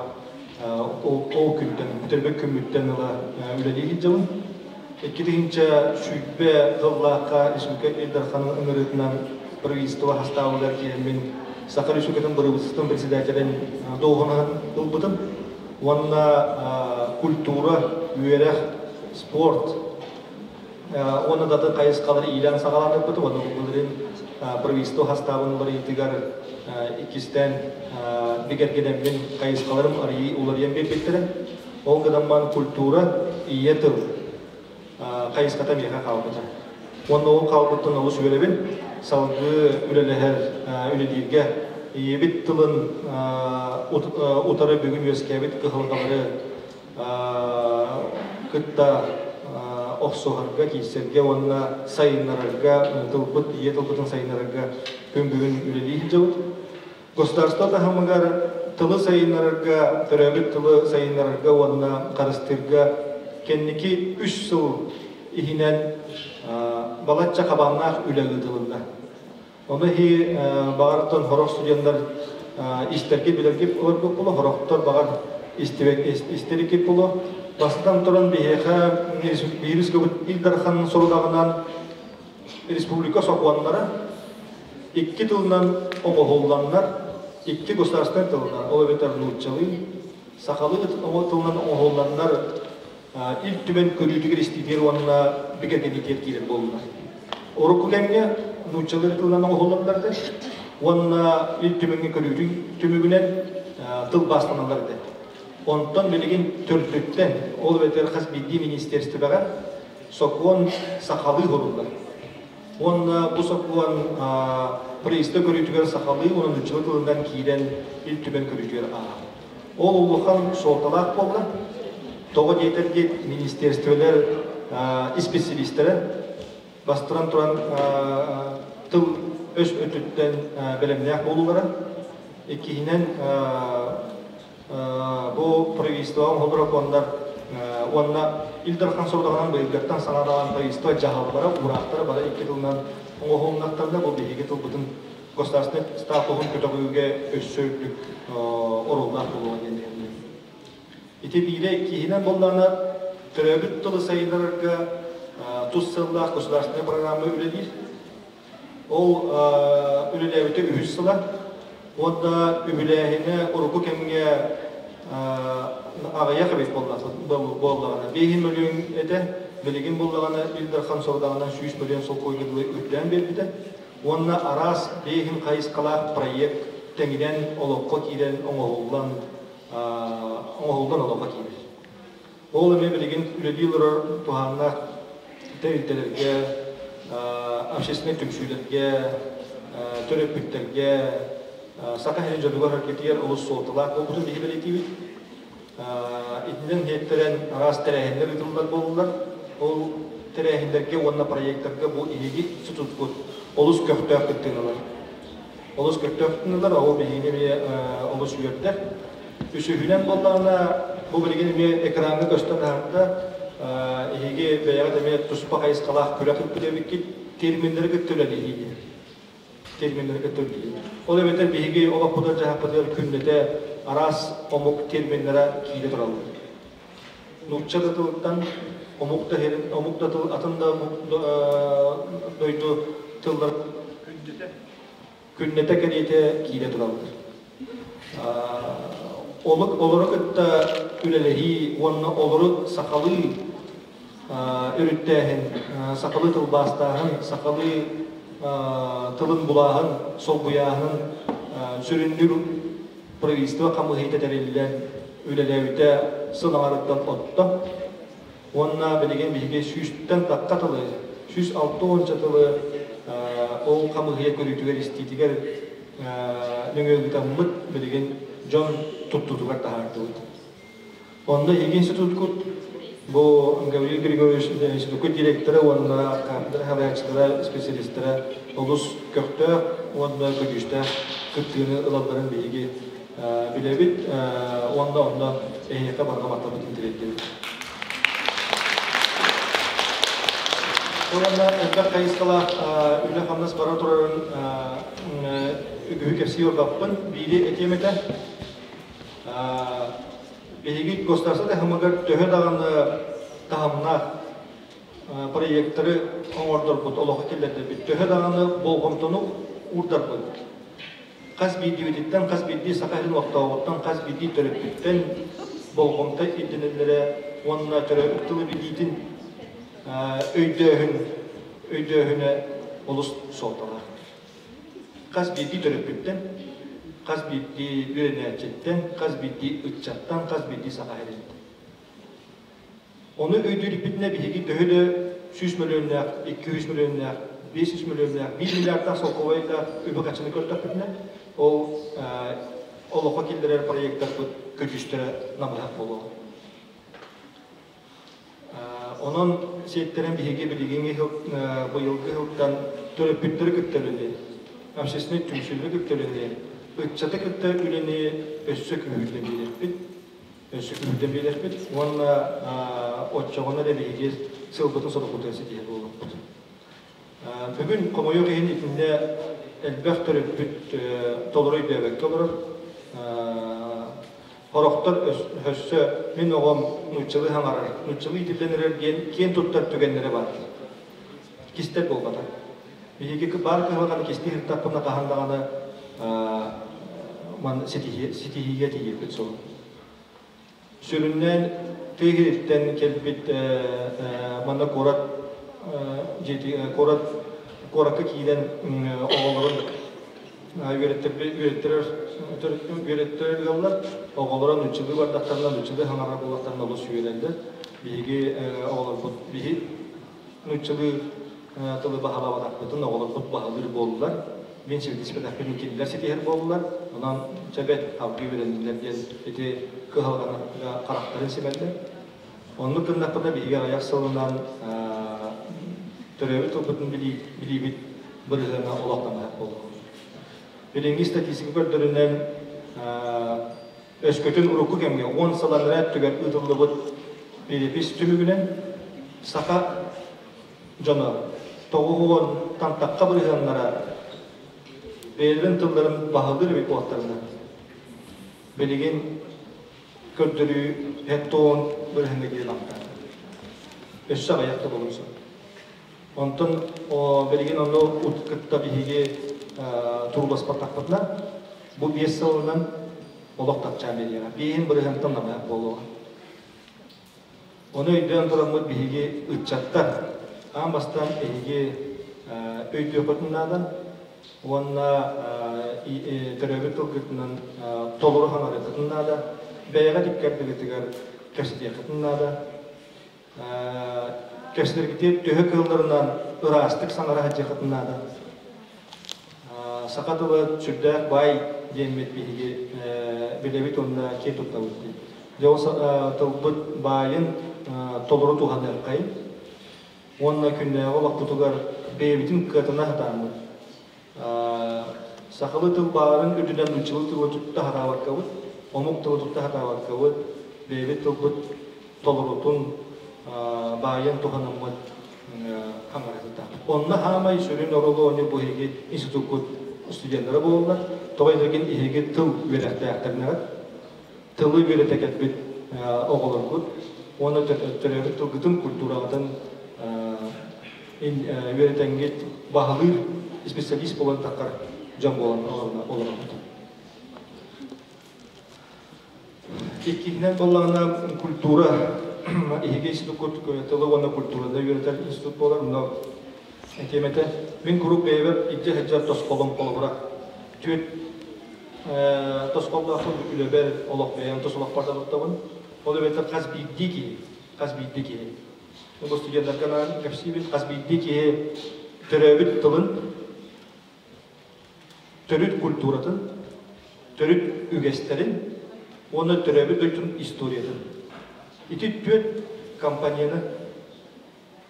H: ол күнтэн, бүтэрбит күммүттэн ыла үлэлии сылдьабын. 2020 сыллаахха Республика Ил Дарханын ыҥырыытынан правительство хастаабыгар киирэммин Саха Республикатын бырабыыталыстыбатын председателин дуоһунаһын ылбытым уонна культура, үөрэх, спорт уонна да атын хайысхалары иилээн-саҕалаан ыыппытым уонна былырыын правительство хастаабын уларыйыытыгар иккистээн бигэргэнэммин хайысхаларым уларыйан биэрбиттэрэ. Ол гынан культура, ийэ тыл хайысхата миэхэ хаалбыта. Уонна ол хаалбыттан олус үөрэбин. Салгыы үлэлэһэр үлэлииргэ ийэбит тылын утары бүгүн үөскээбит кыһалҕалары кытта охсуһарга, киирсэргэ уонна сайыннарарга, тылбыт, ийэ тылбытын сайыннарарга күн бүгүн үлэлии сылдьабыт. Государство таһымыгар тылы сайыннарарга, төрөөбүт тылы сайыннарарга уонна харыстыырга кэнники үс сыл иһинэн балачча хабааннаах үлэ ыытылынна. Ону иһи баҕар хорох студеннар истэргэ билэргэ олорбут буолуо, хорохтор баҕар истэрики буолуо. Бастатан туран биһиэхэ биирис көбүт Ил Дархан сорудаҕынан республика сокуоннара икки тылынан оҥоһулланнар, икки государственнай тылынан, ол эбэтэр нууччалыы, сахалыы тылынан оҥоһулланнар Ил Түмэн көрүүтүгэр истиитигэр уонна бигэргэтиитигэр киирэр буоллулар. Урукку кэмҥэ нууччалыы тылынан оҥоһуллаллар уонна Ил Түмэҥҥэ көрүүтүн түмүгүнэн тылбаастаналлар этэ. Онтон билигин төрдүттэн, ол эбэтэр хас биирдии министиэристибэҕэ сокуон сахалыы суруллар. Уонна бу сокуон правительство көрүүтүгэр сахалыы уонна нууччалыы тылынан киирэн Ил Түмэн көрүүтүгэр ааһар. Ол улахан суолталаах буолла. Тоҕо диэтэргит министерстволар исписэлиистэрэ бастаран туран тыл өс өттүттэн бэлэмнээх буолуулара. Иккиһинэн бу правительствоҕа оҥоһуллар окуоннар уонна Ил Дархан сорудаҕынан быйылгаттан саҥалаан правительство дьаһаллара, уураахтара бары икки тылынан оҥоһулуннахтарына бу биһиги тылбытын государственнай статуһун көтөҕүүгэ өссө үрдүк оруоллаах буолуоҕа диэн бэйэм Ити биирэ иккиһинэн буоллаҕына төрөөбүт тылы сайыннарарга тус сыаллаах государственнай программа үлэлиир. Ол үлэлээбитэ үһүс сыла. Уонна үбүлээһинэ урукку кэмҥэ аҕыйах эбит буоллаҕына, 5 мөлүйүөн этэ, билигин буоллаҕына Ил Дархан сорудаҕынан 100 мөлүйүөн солкуойга дылы үрдээн биэрбитэ. Уонна араас бэйэһин хайысхалаах проект тэҥинэн олоххо киирэн оҥоһуллан оҥоһуллан олоххо киирэр. Ол эмиэ билигин үлэлии олорор туһааннаах тэрилтэлэргэ, общественнай түмсүүлэргэ, төрөппүттэргэ, Саха сирин дьонугар эргитигэр олус суолталаах буолбутун биһи бэлиэтиибит. Итинэн иһиттэрэн араас тэрээһиннэр ыытыллар буоллулар. Ол тэрээһиннэргэ уонна проектарга бу иһиги институтпут олус көхтөөх кыттыыналар. Олус көхтөөх кыттыыналар, ол биһигини эмиэ олус үөрдэр. Үсүһүнэн буоллаҕына, бу билигин эмиэ экраҥҥа көстөн аһарда, эһиги бэйэҕит эмиэ туспа хайысхалаах күрэх ыыппыт эбиккит, терминнэри кытта үлэлэһии диэн. Терминнэри кытта үлэлиир. Ол эбэтэр биһиги олохпутугар-дьаһахпытыгар күннэтэ араас омук терминнэрэ киирэ тураллар. Нуучча да тылыттан, омук да иһин, омук да тыл, атын да омук дойду тыллар күннэтэ кэриэтэ киирэ тураллар. Олору кытта үлэлэһии уонна олору сахалыы өрүттээһин, сахалыы тылбаастааһын, сахалыы тылын булааһын, солбуйааһын сүрүннүүр правительство хамыыһыйата тэриллэн үлэлээбитэ сыл аҥарыттан отто. Уонна билигин биһиги сүүстэн тахха тылы, 160 тылы ол хамыыһыйа көрүүтүгэр истиитигэр нөҥүө ыытаммыт билигин дьон туттуутугар таһаардыбыт. Онно эһиги институткут бу Гаврил Григорьевич институккут директора уонна кафедра салайааччылара, специалистара олус көхтөөх уонна көдьүүстээх кыттыыны ылалларын биһиги билэбит уонна онно эһиэхэ барҕа махталбытын тириэрдэбит. Уонна элбэх хайысхалаах үлэ-хамнас бара турарын үгүһү кэпсии олорбаппын. Биири этиэм этэ. Биһиги государство таһымыгар төһө даҕаны таһымнаах проекттары оҥордорбут, олоххо киллэрдэрбит, төһө даҕаны болҕомтону уурдарбыт, хас биирдиибититтэн, хас биирдии саха сирин олохтооҕуттан, хас биирдии төрөппүттэн болҕомто ирдэнэллэрэ уонна төрөөбүт тылы билиитин өйдөөһүн өйдөөһүнэ олус суолталаах. Хас биирдии төрөппүттэн, хас биирдии үөрэнээччиттэн, хас биирдии ыччаттан, хас биирдии саха сириттэн. Ону өйдүүрбүтүнэ биһиги төһө да 100 мөлүйүөннээх, 200 мөлүйүөннээх, 500 мөлүйүөннээх, 1 миллиардтаах солкуобайдаах үбү-харчыны көрдөхпүтүнэ, ол олоххо киллэрэр проектарбыт көдьүүстэрэ намыһах буолуоҕа. Онон сиэттэрэн биһиги билигиҥҥи быйылгы сылтан төрөппүттэри кытта үлэни, общественнай түмсүүнү кытта үлэни, ыччаты кытта үлэни өссө күүһүрдэн биэриэхпит. Өссө күүһүрдэн биэриэхпит уонна оччоҕуна эрэ биһиги сылбытын-сорукпутун ситиһэр буолуохпут. Бүгүн хомойуох иһин итиннэ элбэх төрөппүт толору өйдөөбөккө олорор. Сорохтор өссө мин оҕом нууччалыы саҥарар, нууччалыы иитиллэн эрэр диэн киэн туттар түгэннэрэ баар. Кистэл буолбатах. Биһиги баар кыһалҕаны кистии сырыттахпына хаһан даҕаны ман ситиһиигэ тиийиэхпит суоҕа. Сүрүннээн тыа сириттэн кэлбит манна куорат куорат куоракка киирэн оҕолорун үөрэттэрэр үөрэттэрэр ыаллар оҕолоро нууччалыы бардахтарына нууччалыы саҥарар буоллахтарына олус үөрэллэр. Биһиги оҕолорбут биһи нууччалыы тылы баһылаабатахпытын оҕолорбут баһылыыр буоллулар. Мин ситиспэтэхпин кинилэр ситиһэр буоллулар. Онон чэбэт салгыы үөрэннилэр диэн ити кыһалҕаны харахтарын симэллэр. Оннук гыннахпына биһиги аҕыйах сылынан төрөөбүт тылбытын билиибит бырыһыана олохтоно буолуо. Билиҥҥи статистика көрдөрүнэн өскөтүн урукку кэмҥэ 10 сыл анараа өттүгэр ыытыллыбыт перепись түмүгүнэн саха дьоно 90-тан тахха бырыһыаннара бэйэлэрин тылларын баһылыыр эбит буолтарына билигин көрдөрүү хеттон бырыһыаҥҥа диэри намтаата. Өссө аҕыйах да буолуон сөп. Онтон билигин ону кытта биһиги турууласпатахпытына бу 5 сылынан олох тапчаан биэриэҕэ. Биэһин бырыһыантан намыһах буолуоҕа. Ону өйдөөн тураммыт биһиги ыччаттар аан бастаан эһиги өйдүөххүтүн наада уонна төрөөбүт тылгытынан толору хаҥарыаххытын наада, бэйэҕит икки ардыгытыгар кэпсэтиэххитин наада. Кэпсэтэргитигэр төһө кыалларынан ыраастык саҥара сылдьыаххытын наада. Саха тыла сүрдээх баай диэммит биһиги билэбит уонна киэн туттабыт дии. Дьэ ол тылбыт баайын толору туһаныаххайын уонна күннээҕи олохпутугар бэйэбитин кыатана сатааммыт. Сахалыы тыл баарын үрдүнэн нууччалыы тылы тутта сатаабаккабыт, омук тылы тутта сатаабаккабыт, бэйэбит тылбыт толорутун баайын туһанаммыт хаҥарытыта. Онно хаамай сүрүн оруолу оонньуур бу эһиги институккут студеннара буолаллар. Тоҕо диэтэргин эһиги тыл үөрэхтээхтэринэҕит, тылы үөрэтэ кэлбит оҕолоргут уонна төрөөбүт тылгытын, культураҕытын үөрэтэҥҥит баһылыыр специалист буолан таххар дьон буолан олоробут. Иккиһинэн буоллаҕына культура эһиги институккут тылы уонна культураны үөрэтэр институт буолар. Онно этиэм этэ, мин куруук бэйэбэр илдьэ сылдьар тосхолум холобура түөрт. тосхоллоохпун үлэбэр олох бэйэм тус олохпор да туттабын. Ол эбэтэр хас биирдии киһи, хас биирдии киһи. Бу студеннарга анаан кэпсиибин, хас биирдии киһи төрөөбүт тылын, төрүт культуратын, төрүт үгэстэрин уонна төрөөбүт дойдутун историятын. Ити түөрт компанияны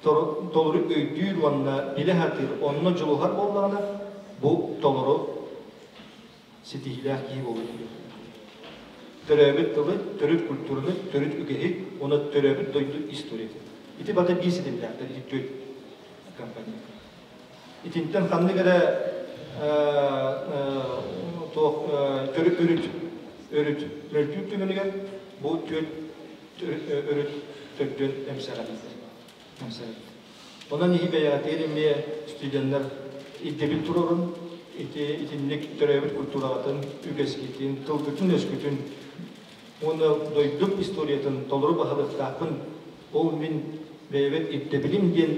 H: толору өйдүүр уонна билэ сатыыр, онно дьулуһар буоллаҕына, бу толору ситиһиилээх киһи буолуо диэн. Төрөөбүт тылы, төрүт культураны, төрүт үгэһи уонна төрөөбүт дойду историятын. Ити бата биир ситимнээхтэр, ити түөрт компания. Итинтэн ханнык эрэ туох төрүт өрүт өрүт мөлтүүр түгэнигэр бу түөрт өрүт төрдүөн эмсэҕэлиир. Эмсэҕэлиир. Онон иһи бэйэҕитигэр эмиэ студеннар ирдэбил туруорун, ити итинник төрөөбүт культураҕытын, үгэскитин, тылгытын-өскүтүн уонна дойдум историятын толору баһылыктаахпын, ол мин бэйэбэр ирдэбилим диэн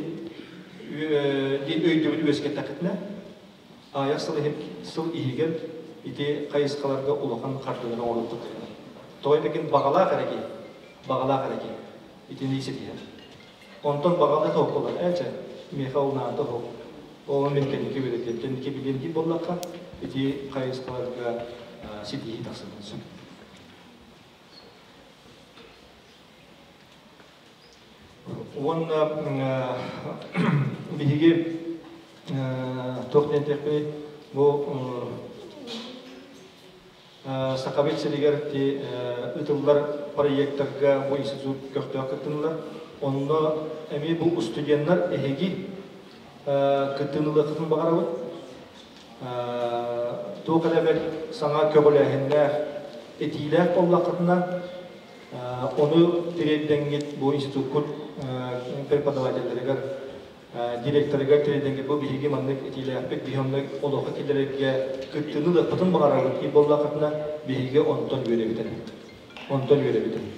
H: диэн өйдөбүл үөскэттэххитинэ, аҕыйах сыл сыл иһигэр ити хайысхаларга улахан хардыылары оҥоруоххут. Тоҕо диэтэкин баҕалаах эрэ киһи, баҕалаах эрэ киһи итини ситиһэр. Онтон баҕалаах оһоллор ээ чэ, миэхэ ол наада оһол. Ол мин кэнники үөрэтиэм, кэнники билиэм диир буоллахха, ити хайысхаларга ситиһии тахсыан сөп. Уонна биһиги туох диэн этиэхпиний, бу Сахабыт сиригэр ыытыллар проектарга бу институт көхтөөх кыттыннылар. Онно эмиэ бу студеннар эһиги кыттыыны ылыаххытын баҕарабыт. Туох эрэ бэрт саҥа көҕүлээһиннээх, этиилээх буоллаххытына, ону тириэрдэҥҥит бу институккут преподавателлэригэр, директорыгар тириэрдэҥҥит бу биһиги маннык этиилээхпит, биһи онно олоххо киллэрэргэ кыттыыны ылыахпытын баҕарабыт диир буоллаххытына, биһиги онтон үөрэбит эрэ. Онтон үөрэбит эрэ.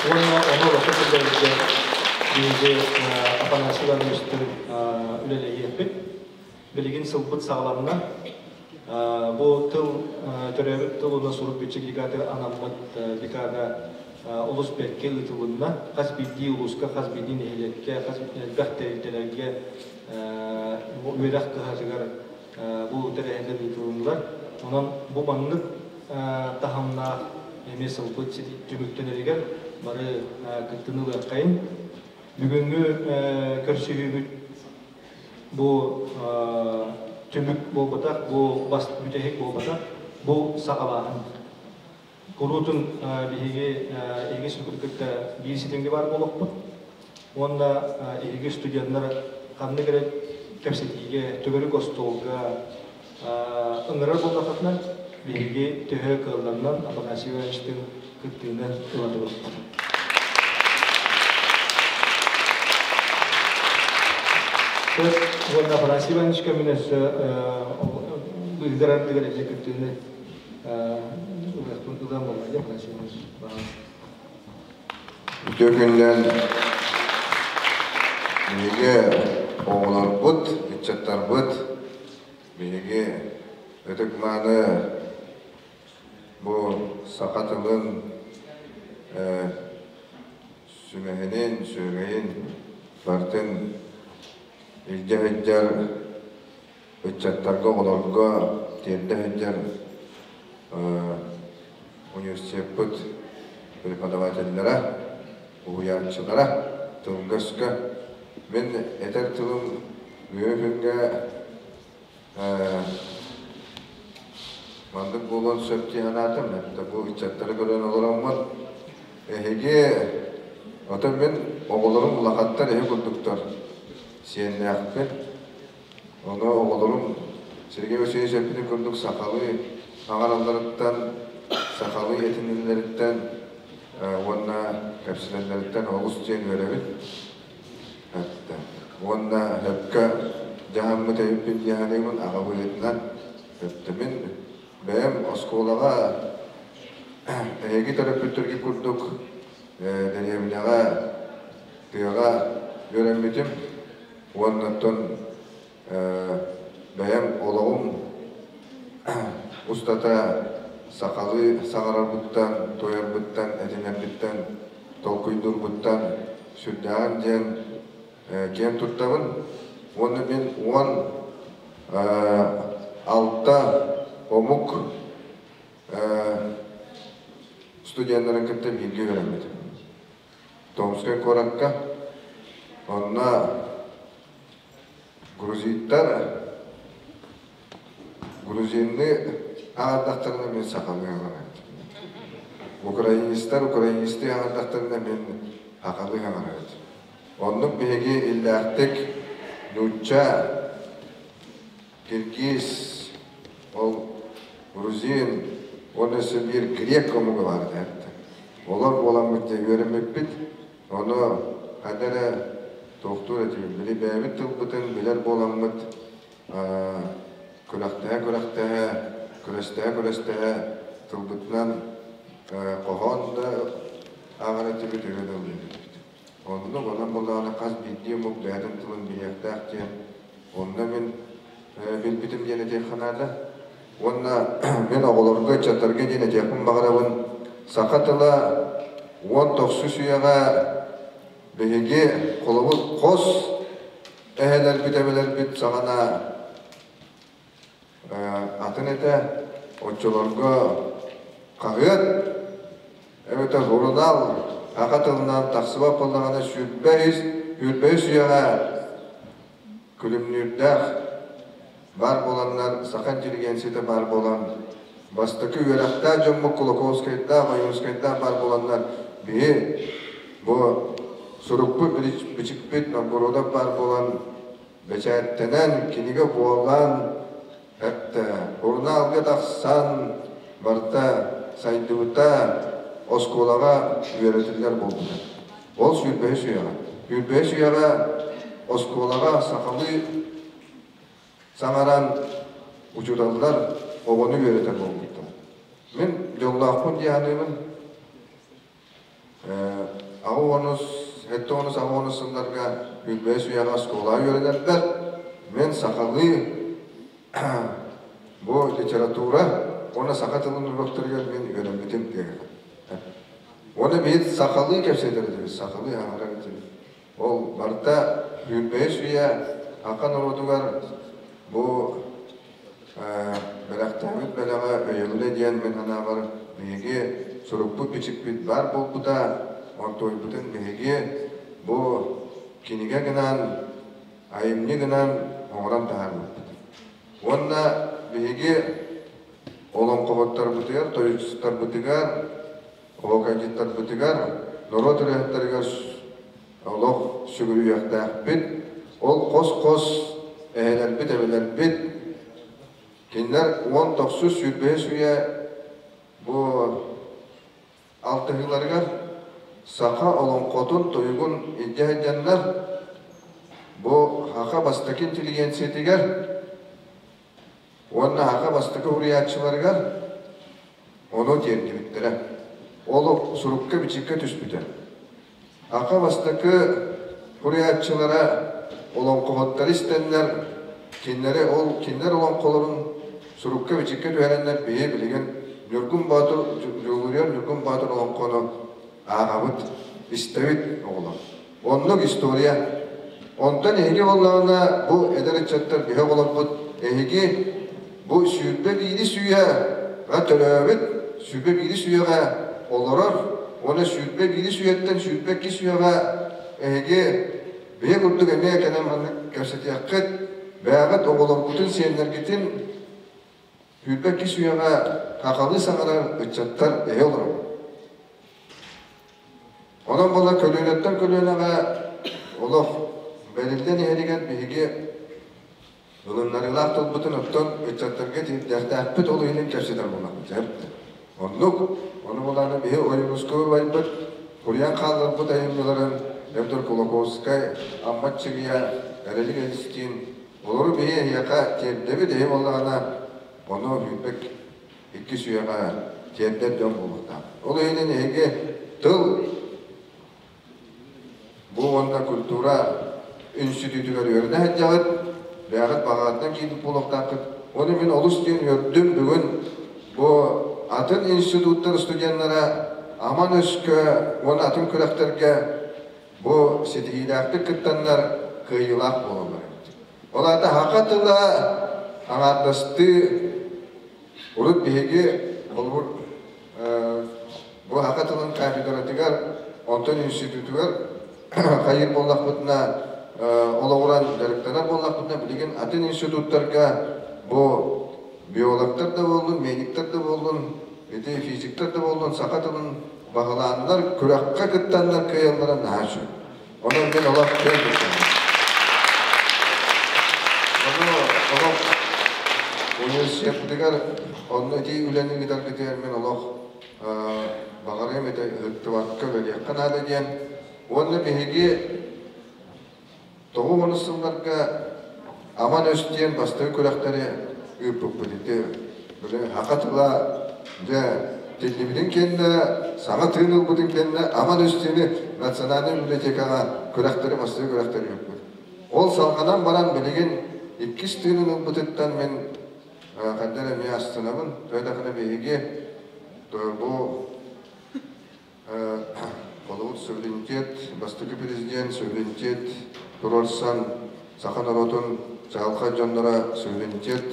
H: Уонна ону олоххо киллэрэргэ биһиги Афанасий Ивановичтыын үлэлэһиэхпит. Билигин сылбыт саҕаланна. Бу тыл төрөөбүт тыл уонна сурук бичик декадатыгар анаммыт декада олус бэркэ ыытылынна. Хас биирдии улууска, хас биирдии нэһилиэккэ, хас элбэх тэрилтэлэргэ үөрэх кыһатыгар бу тэрээһиннэр ыытылыннылар. Онон бу маннык таһымнаах эмиэ сылбыт түмүктэнэригэр бары кыттыыны ылыаххайын. Бүгүҥҥү көрсүһүүбүт Бу түмүк буолбатах, бу бас бүтэһик буолбатах, бу саҕалааһын. Куруутун биһиги эһиги сүргүт кытта биир ситимҥэ баар буолуохпут. Уонна эһиги студеннар ханнык эрэ кэпсэтиигэ, төгүрүк остуолга ыҥырар буоллаххытына, биһиги төһө кыалларынан Афанасий Ивановичтыын кыттыыны ыла туруохпут. Уонна Афанасий Ивановичка мин өссө быыһыгар ардыгар эмиэ кыттыыны ылыахпын ылыам буолла дии Афанасий Иванович.
I: Үтүө күннэн биһиги оҕолорбут, ыччаттарбыт, биһиги ытык-мааны Бу саха тылын сүмэһинин, сүөгэйин барытын илдьэ сылдьар ыччаттарга, оҕолорго тиэрдэ сылдьар университеппыт преподавателлэрэ, уһуйааччылара тылга-өскө мин этэр тылым бүгүҥҥү күҥҥэ Маннык буолуон сөп дии санаатым. Бу ыччаттары көрөн олороммун, эһиги, отой мин оҕолорум улахаттар эһи курдуктар, сиэннээхпин. Ону оҕолорум Сергей Васильевич эппитин курдук сахалыы аҥаралларыттан, сахалыы этинэллэриттэн уонна кэпсэтэллэриттэн олус диэн үөрэбин. Уонна сөпкө дьаһаммыт эбиппин дии саныыбын аҕа быһыытынан. Мин бэйэм оскуолаҕа эһиги төрөппүттэргит курдук дэриэбинэҕэ, тыаҕа үөрэммитим. Уонна оттон бэйэм олоҕум устата сахалыы саҥарарбыттан, туойарбыттан, этинэрбиттэн, толкуйдуурбуттан сүрдээҕин диэн киэн туттабын. Уонна мин 16 омук студеннарын кытта бииргэ үөрэммитим. Томскай куоракка. Онно грузиттар грузинныы аҥардахтарына мин сахалыы аҥарабын. Украинецтар украинецтыы аҥардахтарына мин сахалыы аҥарабын. Оннук биһиги иллээхтик нуучча, киргиз, ол грузин уонна өссө биир грек омуга баар этэ. Олор буоламмыт дьэ үөрэммиппит. Ону хайда эрэ туохтуур этибит. Били бэйэбит тылбытын билэр буоламмыт күрэхтэһэ-күрэхтэһэ, күрэстэһэ-күрэстэһэ тылбытынан хоһоон да ааҕар этибит, ырыа да ыллыыр этибит. Оннук, онон буоллаҕына хас биирдии омук бэйэтин тылын билиэхтээх диэн, онно мин билбитим диэн этиэххэ наада. Уонна мин оҕолорго, ыччаттарга диэн этиэхпин баҕарабын, саха тыла 19 үйэҕэ биһиги холобур хос эһэлэрбит, эбэлэрбит саҕана атын этэ, оччолорго хаһыат эбэтэр сурунаал аха тылынан тахсыбат буоллаҕына 23 үйэҕэ күлүмнүүрдээх баар буоланнар, саха интеллигенцията баар буолан, бастакы үөрэхтээх дьоммут Кулаковскайдаах, Ойуунскайдаах баар буоланнар, биһи бу сурукпут, бичикпит Новгородов баар буолан, бэчээттэнэн, кинигэ буолан, эттэ, сурунаалга тахсан, барыта сайдыбыта, оскуолаҕа үөрэтиллэр буолбута. Ол 23 үйэҕэ. 23 үйэҕэ оскуолаҕа сахалыы саҥаран учууталлар оҕону үөрэтэр буолбуттар. Мин дьоллоохпун дии саныыбын. 80 70 80 сылларга 25 үйэҕэ оскуолаҕа үөрэнэрбэр мин сахалыы бу литература уонна саха тылын уруоктарыгар мин үөрэммитим диэххэ. Уонна биир сахалыы кэпсэтэр этибит, сахалыы аҥарар этибит. Ол барыта 25 үйэ саха норуотугар бу бэлэхтээбит бэлэҕэ өйөбүлэ диэн мин санаабар биһиги сурукпут-бичикпит баар буолбута, онтуойбутун биһиги бу кинигэ гынан, айымньы гынан оҥорон таһаарбыппыт. Уонна биһиги олоҥхоһуттарбытыгар, тойуксуттарбытыгар, оһуокайдьыттарбытыгар, норуот ырыаһыттарыгар олох сүгүрүйүөхтээхпит. Ол хос-хос эһэлэрбит, эбэлэрбит кинилэр 19 25 үйэ бу алтыһыыларыгар саха олоҥхотун, тойугун илдьэ сылдьаннар бу саха бастакы интеллигенциятыгар уонна саха бастакы уһуйааччыларыгар ону тиэрдибиттэрэ. Ол сурукка-бичиккэ түспүтэ. Аха бастакы суруйааччылара олоҥхоһуттары истэннэр, кинилэри ол кинилэр олоҥхолорун сурукка-бичиккэ түһэрэннэр биһи билигин Ньургун Боотур Дьулуруйар Ньургун Боотур олоҥхону ааҕабыт, истэбит оҕолор. Оннук история. Онтон эһиги буоллаҕына бу эдэр ыччаттар биһи оҕолорбут эһиги бу 21 үйэҕэ төрөөбүт, 21 үйэҕэ олорор уонна 21 үйэттэн 22 үйэҕэ эһиги биһи курдук эмиэ кэлэн маннык кэпсэтиэххит, бэйэҕит оҕолоргутун, сиэннэргитин 22 үйэҕэ хахалыы саҥарар ыччаттар эһи олоробут. Онон буола көлүөнэттэн көлүөнэҕэ олох бэриллэн иһэригэр биһиги ылыннарыылаах тылбытын оттон ыччаттарга тиэрдиэхтээхпит ол иһин кэпсэтэр буоллахпыт. Оннук, ону булааны биһи Ойуунускай убайбыт суруйан хаалларбыт айымньыларын Эвдор Кулаковскай, Амма Чыгыйа, Эрэлик Элистиин олору биһи эһиэхэ тиэрдэбит эһи буоллаҕына ону бүппэк иккис үйэҕэ тиэрдэр дьон буолуохтаах. Ол иһинэн эһиги тыл бу уонна культура институтугар үөрэнэ сылдьаҕыт, бэйэҕит баҕаҕытынан киирбит буолуохтааххыт. Ону мин олус диэн үөрдүм бүгүн. Бу атын институттар студеннара Аман өскө уонна атын күрэхтэргэ бу ситиһиилээхтик кыттаннар кыайыылаах буолаллар эбит. Ол аата саха тыла аҥаардастыы урут биһиги холобур бу саха тылын кафедратыгар, онтон институтугар хайыыр буоллахпытына, олоҕуран дьарыктанар буоллахпытына, билигин атын институттарга бу биологтар да буоллун, медиктэр да буоллун, ити физиктэр да буоллун саха тылын баһылааннар, күрэххэ кыттаннар кыайаллара наһаа үчүгэй. Онон мин олох киэн туттабын. Ону олох университеппытыгар онно ити үлэни ыытаргытыгар мин олох баҕарыам этэ ыһыктыбакка үлэлиэххэ наада диэн. Уонна биһиги 90 сылларга Аман өс диэн бастакы күрэхтэри ыыппыппыт ити. Били саха тыла дьэ тиллибитин кэннэ, саҥа тыын ылбытын кэннэ Аман өс диэни национальнай библиотекаҕа күрэхтэри бастакы күрэхтэри ыыппыт. Ол салҕанан баран билигин иккис тыынын ылбытыттан мин хайдах эрэ эмиэ астынабын. Тоҕо даҕаны биһиги бу Холобур, суверенитет, бастакы президент суверенитет туруорсан, саха норуотун чаҕылхай дьонноро суверенитет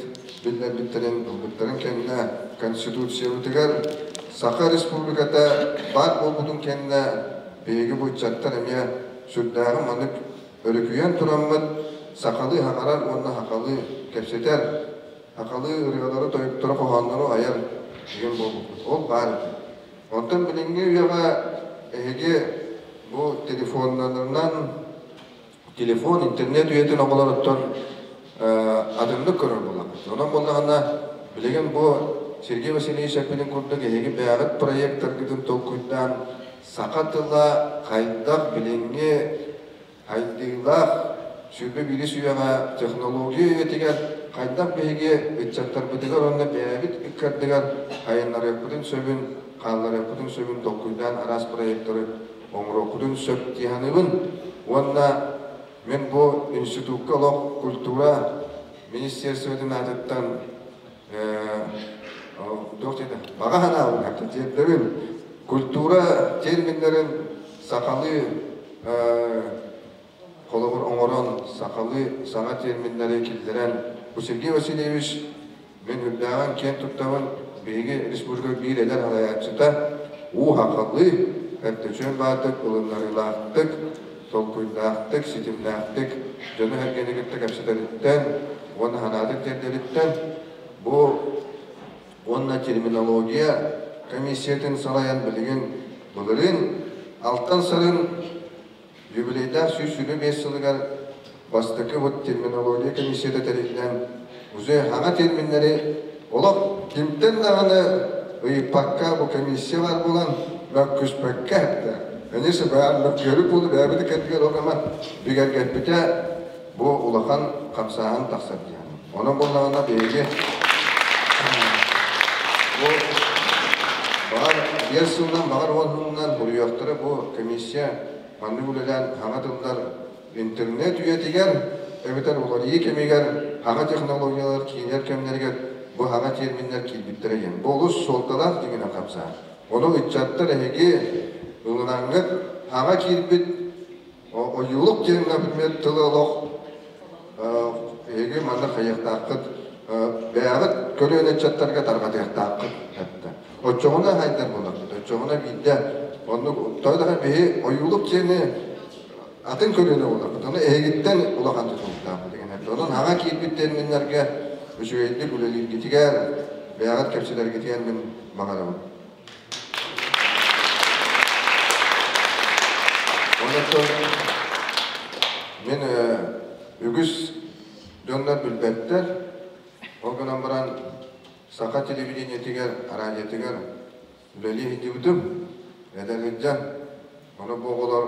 I: биллэрбиттэрин, ылбыттарын кэннэ Конституциябытыгар Саха Республиката баар буолбутун кэннэ биһиги бу ыччаттар эмиэ сүрдээҕин маннык өрүкүйэн тураммыт сахалыы саҥарар уонна сахалыы кэпсэтэр, сахалыы ырыалары, тойуктары, хоһооннору айар дьон буолбуппут. Ол баар этэ. Онтон билиҥҥи үйэҕэ эһиги бу телефоннарынан телефон, интернет үйэтин оҕолоруттан атыннык көрөр буоллаххыт. Онон буоллаҕына билигин бу Сергей Васильевич эппитин курдук эһиги бэйэҕит проектаргытын толкуйдаан саха тыла хайдах билиҥҥи Хайдыылаах 21 үйэҕэ технология үйэтигэр хайдах биһиги ыччаттарбытыгар уонна бэйэбит ыккардыгар айаннарыахпытын сөбүн, хаалларыахпытын сөбүн толкуйдаан араас проектары оҥоруохпутун сөп дии саныыбын. Уонна мин бу институкка олох культура министерствотын аатыттан туох диэтэ баҕа санаабын хатта тиэрдэбин. Культура терминнэрин сахалыы холобур оҥорон сахалыы саҥа терминнэри киллэрэн бу Сергей Васильевич мин үрдээҕин киэн туттабын биһиги республика биир эдэр салайааччыта уу сахалыы өрдөчүөн баатык ылыннарыылаахтык толкуйдаахтык ситимнээхтик дьону-сэргэни кытта кэпсэтэриттэн уонна санаатын тиэрдэриттэн бу уонна терминология комиссиятын салайан билигин былырыын Алтан Сарын юбилейдаах 125 сылыгар бастакы вот терминология комиссията тэриллэн уже хаҥа терминнэри олох кимтэн даҕаны ыйыппакка бу комиссия бар буолан мөккүспэккэ эттэ. Конечно, бэйэм мөккүөрү буолу бэйэбит кэрдигэр ол ама бигэргэппитэ бу улахан хамсааһын тахсар диэн. Онон буоллаҕына биһиги бу баҕар биэс сылынан, баҕар 10 сылынан буруйуохтара бу комиссия маннык үлэлээн хаҥа тыллар интернет үйэтигэр эбэтэр уларыйыы кэмигэр хаҥа технологиялар киирэр кэмнэригэр бу хаҥа терминнэр киирбиттэрэ диэн. Бу олус суолталаах дьиҥинэн хамсааһын. Ону ыччаттар эһиги ылынаҥҥыт хаҥа киирбит Ойуулук диэн, например, тылы олох эһиги манна хайыахтааххыт, бэйэҕит көлүөнэ ыччаттарга тарҕатыахтааххыт эттэ. Оччоҕуна хайдар буоларбыт, оччоҕуна биирдэ оннук тоҕо даҕаны биһи ойуулук диэни атын көлүөнэ буоларбыт, ону эһигиттэн улахан тутулуктаахпыт деген эттэ. Онон хаҥа киирбит терминнэргэ үчүгэйдик үлэлииргитигэр, бэйэҕит кэпсэтэргитигэр мин баҕарабын. Онон мин үгүс дьоннор билбэттэр. Ол гынан баран саха телевидениетигэр, радиотыгар үлэлии сылдьыбытым. Эдэр сылдьан. Ону бу оҕолор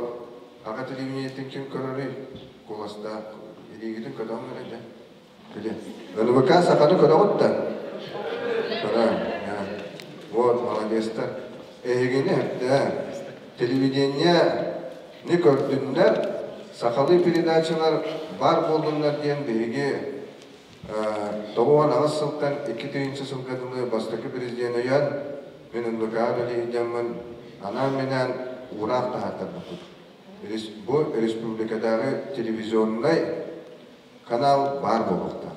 I: саха телевидениетин ким көрөрүй? Куоластаах илиигитин көтөҕүҥ эрэ дьэ. Били, НВК саханы көрөҕүт да? Көрө, вот, молодецтар. Эһигини эптэ, телевидение не көрдүннэр, сахалыы передачалар бар буоллуннар диэн биһиги 98 сылтан 2000 сылга дылы бастакы президент өйөөн, мин НВК үлэлиһидьаммын анаан-минээн уураах таһааттарбыппыт. Бу республикатааҕы телевизионнай канал баар буолуохтаах.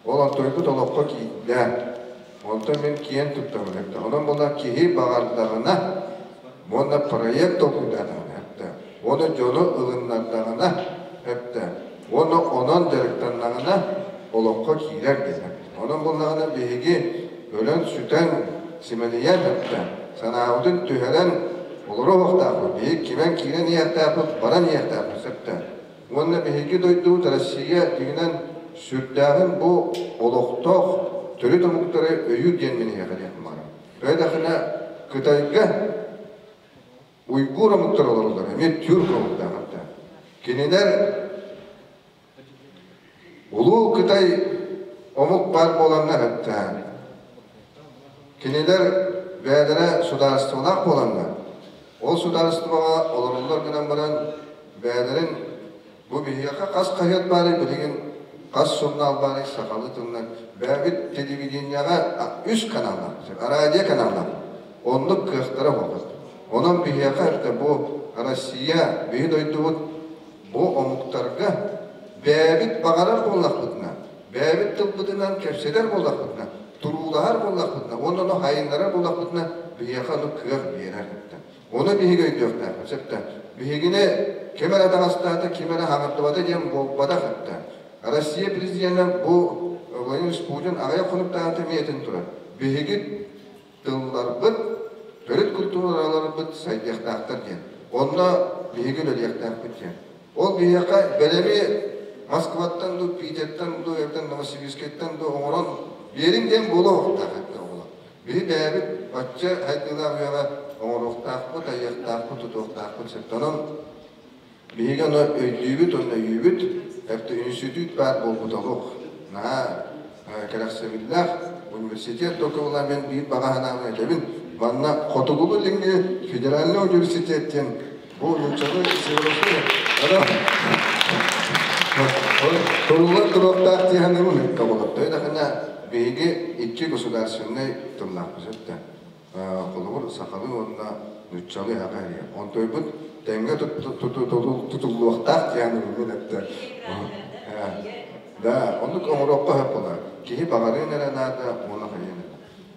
I: Ол онтойбут олоххо киирдэ. Онтон мин киэн туттабын эптэ. Онон була киһи баҕардаҕына уонна проект толкуйдаатаҕына эптэ. Уонна дьону ылыннардаҕына эптэ. Уонна онон дьарыктаннаҕына олоххо киирэр диэн. Онон буллаҕына биһиги өлөн-сүтэн, симэлийэн эптэ. Санаабытын түһэрэн олоруохтаахпыт. Биһиги кимэн киирэн иһиэхтээхпит, баран иһиэхтээхпит сөптөөх. Уонна биһиги дойдубут Россия дьиҥинэн сүрдээҕин бу олохтоох төрүт омуктары өйүүр диэн мин эһиэхэ диэхпин баҕарабын. Төһө Кытайга уйгур омуктар олороллор, эмиэ тюрк омуктаахтар. Кинилэр Улуу Кытай омук баар буоланнар эттээн, кинилэр бэйэлэрэ судаарыстыбалаах буоланнар, ол судаарыстыбаҕа олороллор гынан баран, бэйэлэрин бу биһиэхэ хас хаһыат баарый билигин хас сурунаал баарый сахалыы тылынан бэйэбит телевидениеҕэ үс каналлаах, радио каналлаах. Оннук кыахтара буолбат. Онон биһиэхэ эрдэ бу Россия, биһи дойдубут бу омуктарга бэйэбит баҕарар буоллахпытына, бэйэбит тылбытынан кэпсэтэр буоллахпытына, туруулаһар буоллахпытына уонна ону хайыннарар буоллахпытына, биһиэхэ ону кыах биэрэр. Ону биһиги өйдүөхтээхпит сөптөөх. Биһигини ким эрэ таҥастаата, ким эрэ хаҥардыбата диэн буолбатах этэ. Россия президенэ бу Владимир Путин аҕыйах хонуктааҕыта эмиэ этэн турар. Биһиги тылларбыт, төрүт культураларбыт сайдыахтаахтар диэн. Онно биһиги үлэлиэхтээхпит диэн. Ол биһиэхэ бэлэми Москваттан дуу, Питертэн дуу, эбэтэр Новосибирскайтан дуу оҥорон биэриҥ диэн буолуохтаах этэ оҕолор. Биһи бэйэбит бачча хайдыылаах үйэҕэ оҥоруохтаахпыт, айыахтаахпыт, тутуохтаахпыт сөп. Онон биһиги ону өйдүүбүт уонна өйүүбүт. Эрдэ институт баар буолбут олох наһаа кэрэхсэбиллээх университет токула мен биир баҕа санаабын этэбин. Манна Хотугулуу-Илиҥҥи федеральный университет диэн бу нууччалыы северосы Туруллар туруохтаах дии саныыбын ыкка болор. Төйдөхүнэ биһиги икки государственнай тыллаахпыт өттө. Холобур, сахалыы уонна нууччалыы аҕа эрийэр. Онтойбут тэҥҥэ тутуллуохтаах диэн мин өттө. Да, оннук оҥоруохха сөп буолар. Киһи баҕарыан эрэ наада, уонна хайыан эрэ.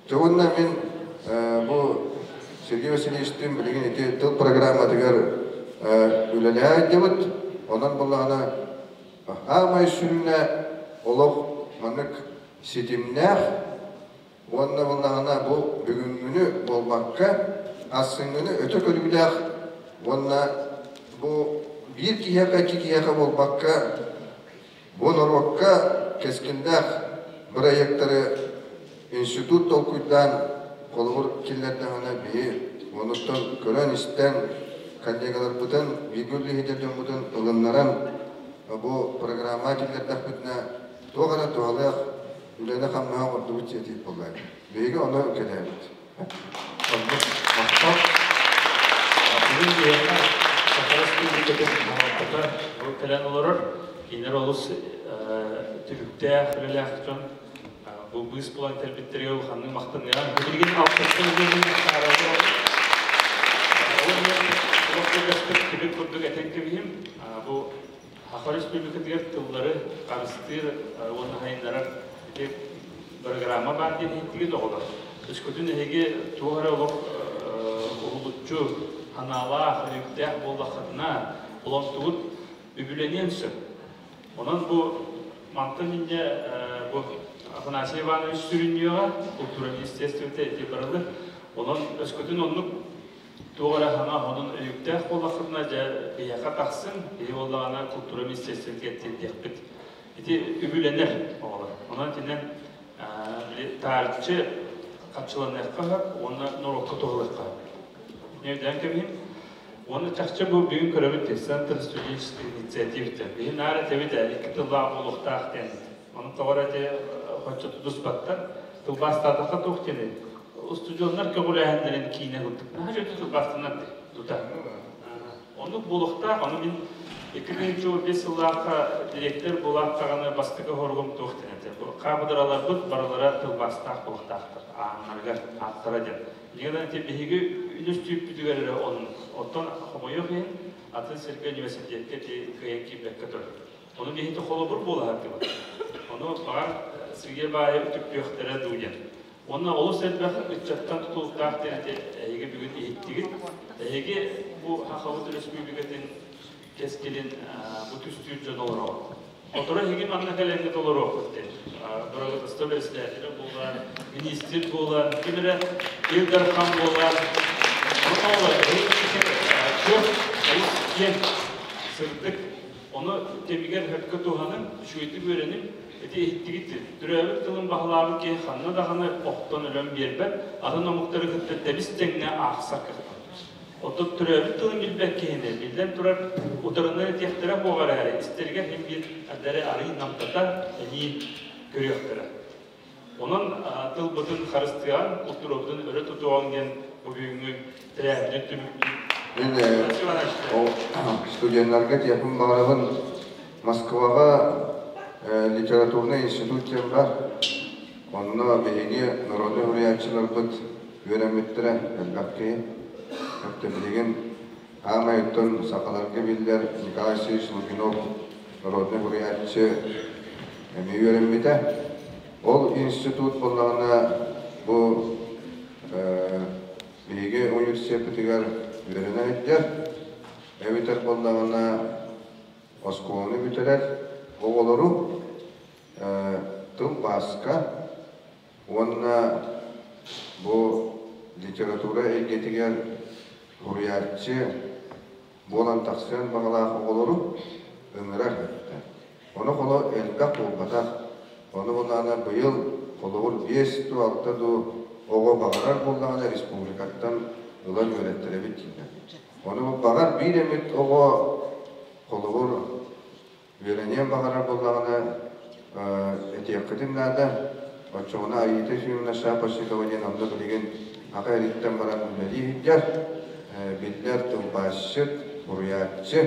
I: Дьэ уонна мин бу Сергей Васильевичтыын билигин ити тыл программатыгар үлэлэһэ сылдьабыт. Онон буоллаҕына аамай сүрүнэ олох маннык ситимнээх уонна буоллаҕына бу бүгүҥҥүнү буолбакка ассыҥҥыны өтө көрүүлээх уонна бу биир киһиэхэ икки киһиэхэ буолбакка Бу норуокка кэскиллээх бырайыактары институт толкуйдаан холобур киллэрдэҕинэ биһи онуттан көрөн-истэн коллегаларбытын, бииргэ үлэлиһитэр дьоммутун ылыннаран бу программа киллэрдэхпитинэ туох эрэ туһалыах үлэни-хамнаһы оҥордубут диэтиир буоллар. Биһиги ону кэлээбит.
D: Оннук махтал. Бүгүн биһиэхэ Саха Республикатын салалтата бу кэлэн олорор. Кинилэр олус түбүктээх, үлэлээх дьон. Бу быыс булан кэлбиттэригэр улаханнык махтаныаҕым. Билигин алтыска үлэлиир Ол олох кылгастык түбүк курдук этэн кэбиһим. Бу Саха Республикатыгар тыллары харыстыыр уонна сайыннарар ити программа баар диэн иһиттигит оҕолор. Өскөтүн эһиги туох эрэ олох уһулуччу санаалаах, өйүктээх буоллаххытына, олонтугут үбүлэниэн сөп. Онон бу мантан инньэ бу Афанасий Иванович сүрүннүөҕэ, култуура министерствота ити барылы. Онон өскөтүн оннук туох эрэ саҥа онон өйүктээх буоллаххытына дьэ биһиэхэ тахсыҥ, киһи буоллаҕына култуура министерствотыгар тиэрдиэхпит. Ити үбүлэнэр оҕолор. Онон итинэн били таарыччы хапчыланыахха сөп уонна норуокка туһалыахха сөп. Өйдөөн кэбиһиҥ. Уонна чахчы бу бүгүн көрөбүт Центр студенческих инициатив диэн. Биһи наар этэбит ээ, икки тыллаах буолуохтаах диэн. Ону тоҕо эрэ ити хоччо тутуспаттар. Тылбаастаатахха туох диэний? Устудьуоннар көҕүлээһиннэрин киинэ курдук. Наһаа дьэ тылбаастанар дии тута. Оннук буолуохтаах. Ону мин 2015 сыллаахха директор буолаат даҕаны бастакы хоругум туох диэн этэ. Бу хаапыдыраларбыт барылара тылбаастаах буолуохтаахтар ааннарыгар ааттара диэн. Дьиҥинэн ити биһиги үнүстүүппүтүгэр эрэ оннук. Оттон хомойуох иһин атын сиргэ университекка ити кыайан киирбэккэ турар. Ону биһиги холобур буола сатыыбыт. Ону баҕар Сергей Баайа үтүктүөхтэрэ дуу диэн. Уонна олус элбэх ыччаттан тутулуктаах диэн эти эһиги бүгүн иһиттигит. Эһиги бу Сахабыт Өрөспүүбүлүкэтин кэскилин бу түстүүр дьон олороҕут. Оторо эһиги манна кэлэҥҥит олоруоххут диэн. Бырабыыталыстыба бэрэссэдээтэлэ буолан, миниистир буолан, ким эрэ Ил Дархан буолан, ону олор эһиги кыах олус киэҥ, сырдык. Ону кэмигэр сөпкө туһаныҥ, үчүгэйдик үөрэниҥ, ити иһиттигит төрөөбүт тылын баһылаабыт киһи ханна даҕаны охтон өлөн биэрбэт, атын омуктары кытта тэбис-тэҥҥэ аахсар кыахтанар. Оттон төрөөбүт тылын билбэт киһини, биллэн турар, утарыны этиэхтэрэ буоҕа эрээри, истэригэр син биир эрдэри арыый намтата, эниин көрүөхтэрэ. Онон тылбытын харыстыаҕын, култуурабытын өрө тутуоҕуҥ диэн бу бүгүҥҥү тэрээһини түмүктүүр.
I: Мин студеннарга этиэхпин баҕарабын, Москваҕа литературнай институт диэн баар. Онно биһиги народнай суруйааччыларбыт үөрэммиттэрэ элбэх киһи. Өттө билигин аамай оттон сахаларга биллэр Николай Васильевич Лугинов народнай суруйааччы эмиэ үөрэммитэ. Ол институт буоллаҕына бу биһиги университеппытыгар үөрэнэ сылдьар, эбэтэр буоллаҕына оскуоланы бүтэрэр оҕолору тылбааска уонна бу литература эйгэтигэр суруйааччы буолан тахсыан баҕалаах оҕолору ыҥырар эбиттэр. Ону холо элбэх буолбатах. Ону булаана быйыл холобур биэс дуу, алта дуу оҕо баҕарар буоллаҕына республикаттан ылан үөрэттэрэбит дииллэр. Ону баҕар биир эмит оҕо холобур үөрэниэн баҕарар буоллаҕына этиэххитин наада. Оччоҕуна Аита Ефимовна Шапошникова диэн онно билигин аҕа эриттэн баран үлэлии сылдьар, биллэр тылбаасчыт, суруйааччы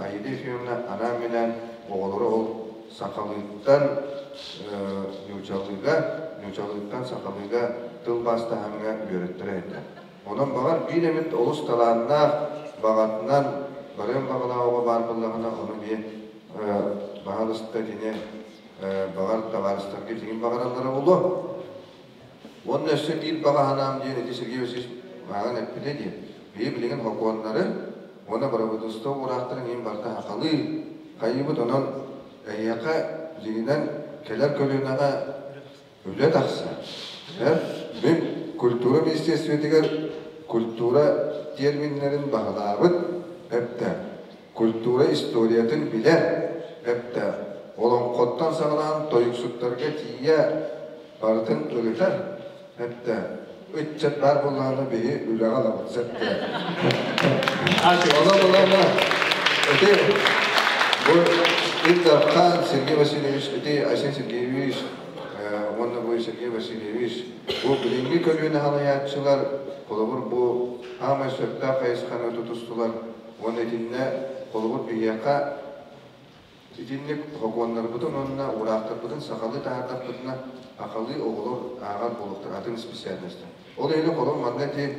I: Аида Ефимовна анаан-минээн оҕолору ол сахалыыттан нуучалыыга, нуучалыыттан сахалыыга тылбаастаһаҥҥа үөрэттэрэ этэ. Онон баҕар биир эмит олус талааннаах, баҕатынан барыан баҕалаах оҕо баар буоллаҕына, ону эмиэ баһаалыста итини баҕар табаарыстарга итигин баҕараллара буолуо. Уонна өссө биир баҕа санаам диэн ити Сергей Васильевич мааҕын эппитэ дии. Биһи билигин сокуоннары уонна бырабыыталыстыба уураахтарын иһин барыта сахалыы хайыыбыт, онон эһиэхэ дьиҥинэн кэлэр көлүөнэҕэ үлэ тахсар. Мин культура министерствотыгар культура терминнэрин баһылаабыт эптэ культура историятын билэр эптэ олоҥхоттон саҕалаан тойуксуттарга тиийэ барытын ырытар эптэ ыччат баар буоллаҕына биһи үлэҕэ ылабыт сөптө. Ону булана ити бу Ил Дархан Сергей Васильевич ити Айсен Сергеевич уонна бу Сергей Васильевич бу билиҥҥи көлүөнэ салайааччылар холобур бу аамай сөптөөх хайысханы тутустулар уонна итиннэ холобур биһиэхэ Итинник сокуоннарбытын уонна уураахтарбытын сахалыы таһаардахпытына, сахалыы оҕолор ааҕар буолуохтара атын специальностар. Ол иһин холобур манна ити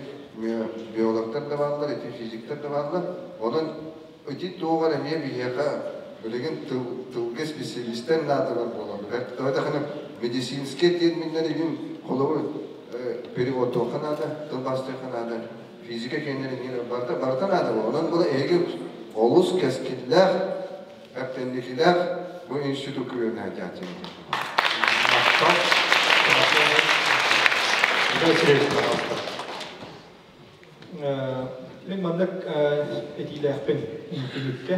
I: биологтар да бааллар, ити физиктэр да бааллар. Онон ити туоҕар эмиэ биһиэхэ билигин тыл, тылга специалистэр наадалар буолаллар. Тоҕо медицинскэй терминнэр игин холобур переводтуохха наада, тылбаастыахха наада, физика киэннэрин барыта барыта наада буолар. Онон була эһиги олус кэскиллээх Эптэнникилээх бу институкка үөрэнээччи.
H: Мин маннык этиилээхпин түмүккэ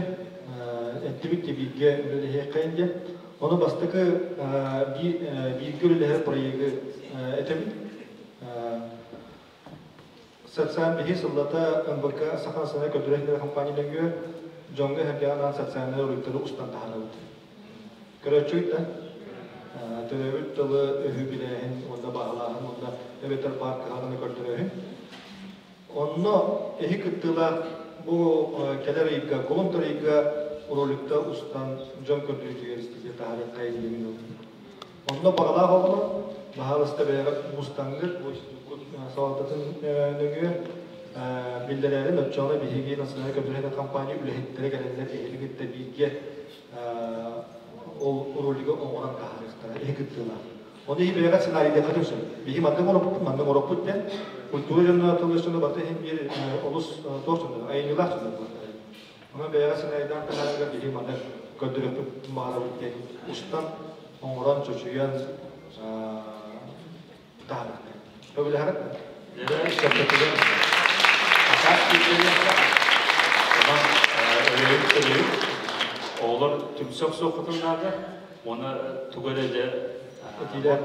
H: эттибит бииргэ үлэлэһиэххэйин диэн. Ону бастакы бииргэ үлэлэһэр проегы этэбин. Социальный биһи сыллата НВК Саха национальнай көрдөрөр компания нөҥүө дьоҥҥо эһэргэ анаан социальнай роликтары устан таһаарабыт. Көрөөччүгүт да? Төрөөбүт тылы өһү билээһин уонна баһылааһын уонна эбэтэр баар кыһалҕаны көрдөрөөһүн. Онно эһи кыттыылаах Бу кэлэр ыйга, кулун ыйга роликта устан дьон көрдөрүүтүгэр истигэ таһаарыахха диэмин ылдым. Онно баҕалаах оҕолор баһаалыста бэйэҕит мустаҥҥыт бу институккут салалтатын нөҥүө биллэрээрин оччоҕуна биһиги национальнай көрдөрүү компания үлэһиттэрэ кэлэннэр эһиги кытта бииргэ ол ролигы оҥорон таһаарыахтара эһи кыттыылаах. Оны иһи бэйэҕит сценарийдыахха сөп. Биһи маннык оҥороппут, маннык оҥороппут диэн культура дьонно тыл дьоно барыта иһин биир олус туох дьоннор, айымньылаах дьоннор буоллар. Онон бэйэҕит сценарийдаан таһаарарга биһи маннык көрдөрүөхпүт баҕарабыт диэн устан, оҥорон, чочуйан таһаарыахтара. Көбүлэһэҕит?
D: Сөптөтүгэр акаас киирдиэххэ. Онон өлөйүк төлөйүк оҕолор түмсэ охсуоххутун наада. Уонна тугу эрэ дьэ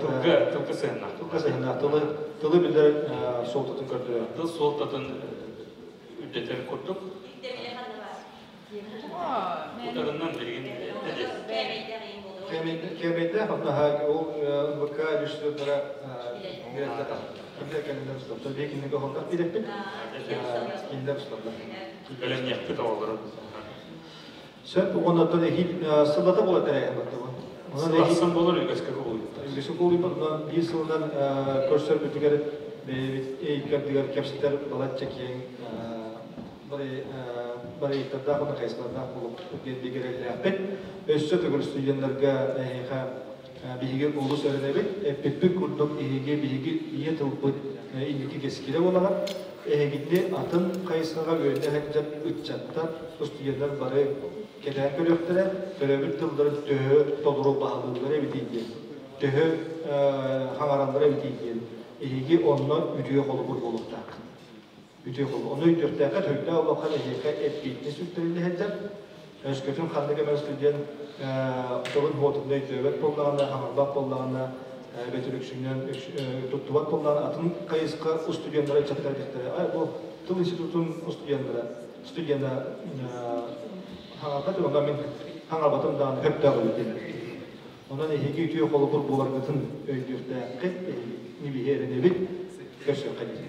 D: тылга тылга сыһыннаах.
H: Тылга сыһыннаах. Тылы тылы билэр суолтатын көрдөрөр.
D: Тыл суолтатын үрдэтэр курдук. Утарынан билигин
H: Кэмэйдээх онно ол НВК режиссердара кинилэр кэлиннэр усталлар. Биһи кинилэргэ оһоллох биэрэппит. Кинилэр усталлар.
D: Бэлэмниэхпит оҕолору.
H: Сөп, онон эһиил сыллата буолар тэрээһин баттабын.
D: Сыллахсан болор үгэскэ кубулуйбут.
H: Үгэскэ кубулуйбут, онон биир сылынан көрсөрбүтүгэр бэйэбит эйкэрдигэр кэпсэтэр балачча киэҥ барыйыктардаах уонна хайысхалардаах буолуохпут диэн бигэрэллээхпит. Өссө төгүл студеннарга эһиэхэ биһиги олус эрэнэбит. Эппиппит курдук эһиги биһиги ийэ тылбыт инники кэскилэ буолаҕар. Эһигини атын хайысхаҕа үөрэнэ сылдьар ыччаттар, студеннар бары кэтээн көрүөхтэрэ, төрөөбүт тылларын төһө толору баһылыыллар эбитий диэн, төһө хаҥараллар эбитий диэн эһиги онно үтүө холобур буолуохтааххыт. Үтүө холобур. Ону өйдүөхтээххэ, өйдөөх олоххо эһиэхэ эппиэтинэс сүктэриллэ сылдьар. Өскөтүн ханнык эмэ студент тылын уотунна өйдөөбөт буоллаҕына, хаҥарбат буоллаҕына, эбэтэр үксүнэн туттубат буоллаҕына, атын хайысха устудьуоннара ыччаттар диэхтэрэ. Ай, бу тыл институтун устудьуоннара, студена хаҥарбат, онно мин хаҥарбатым даҕаны сөптөөх эбит диэн. Онон эһиги үтүө холобур буоларгытын өйдүөхтээххит, эһигини биһи эрэнэбит, көрсүөххэ диэри.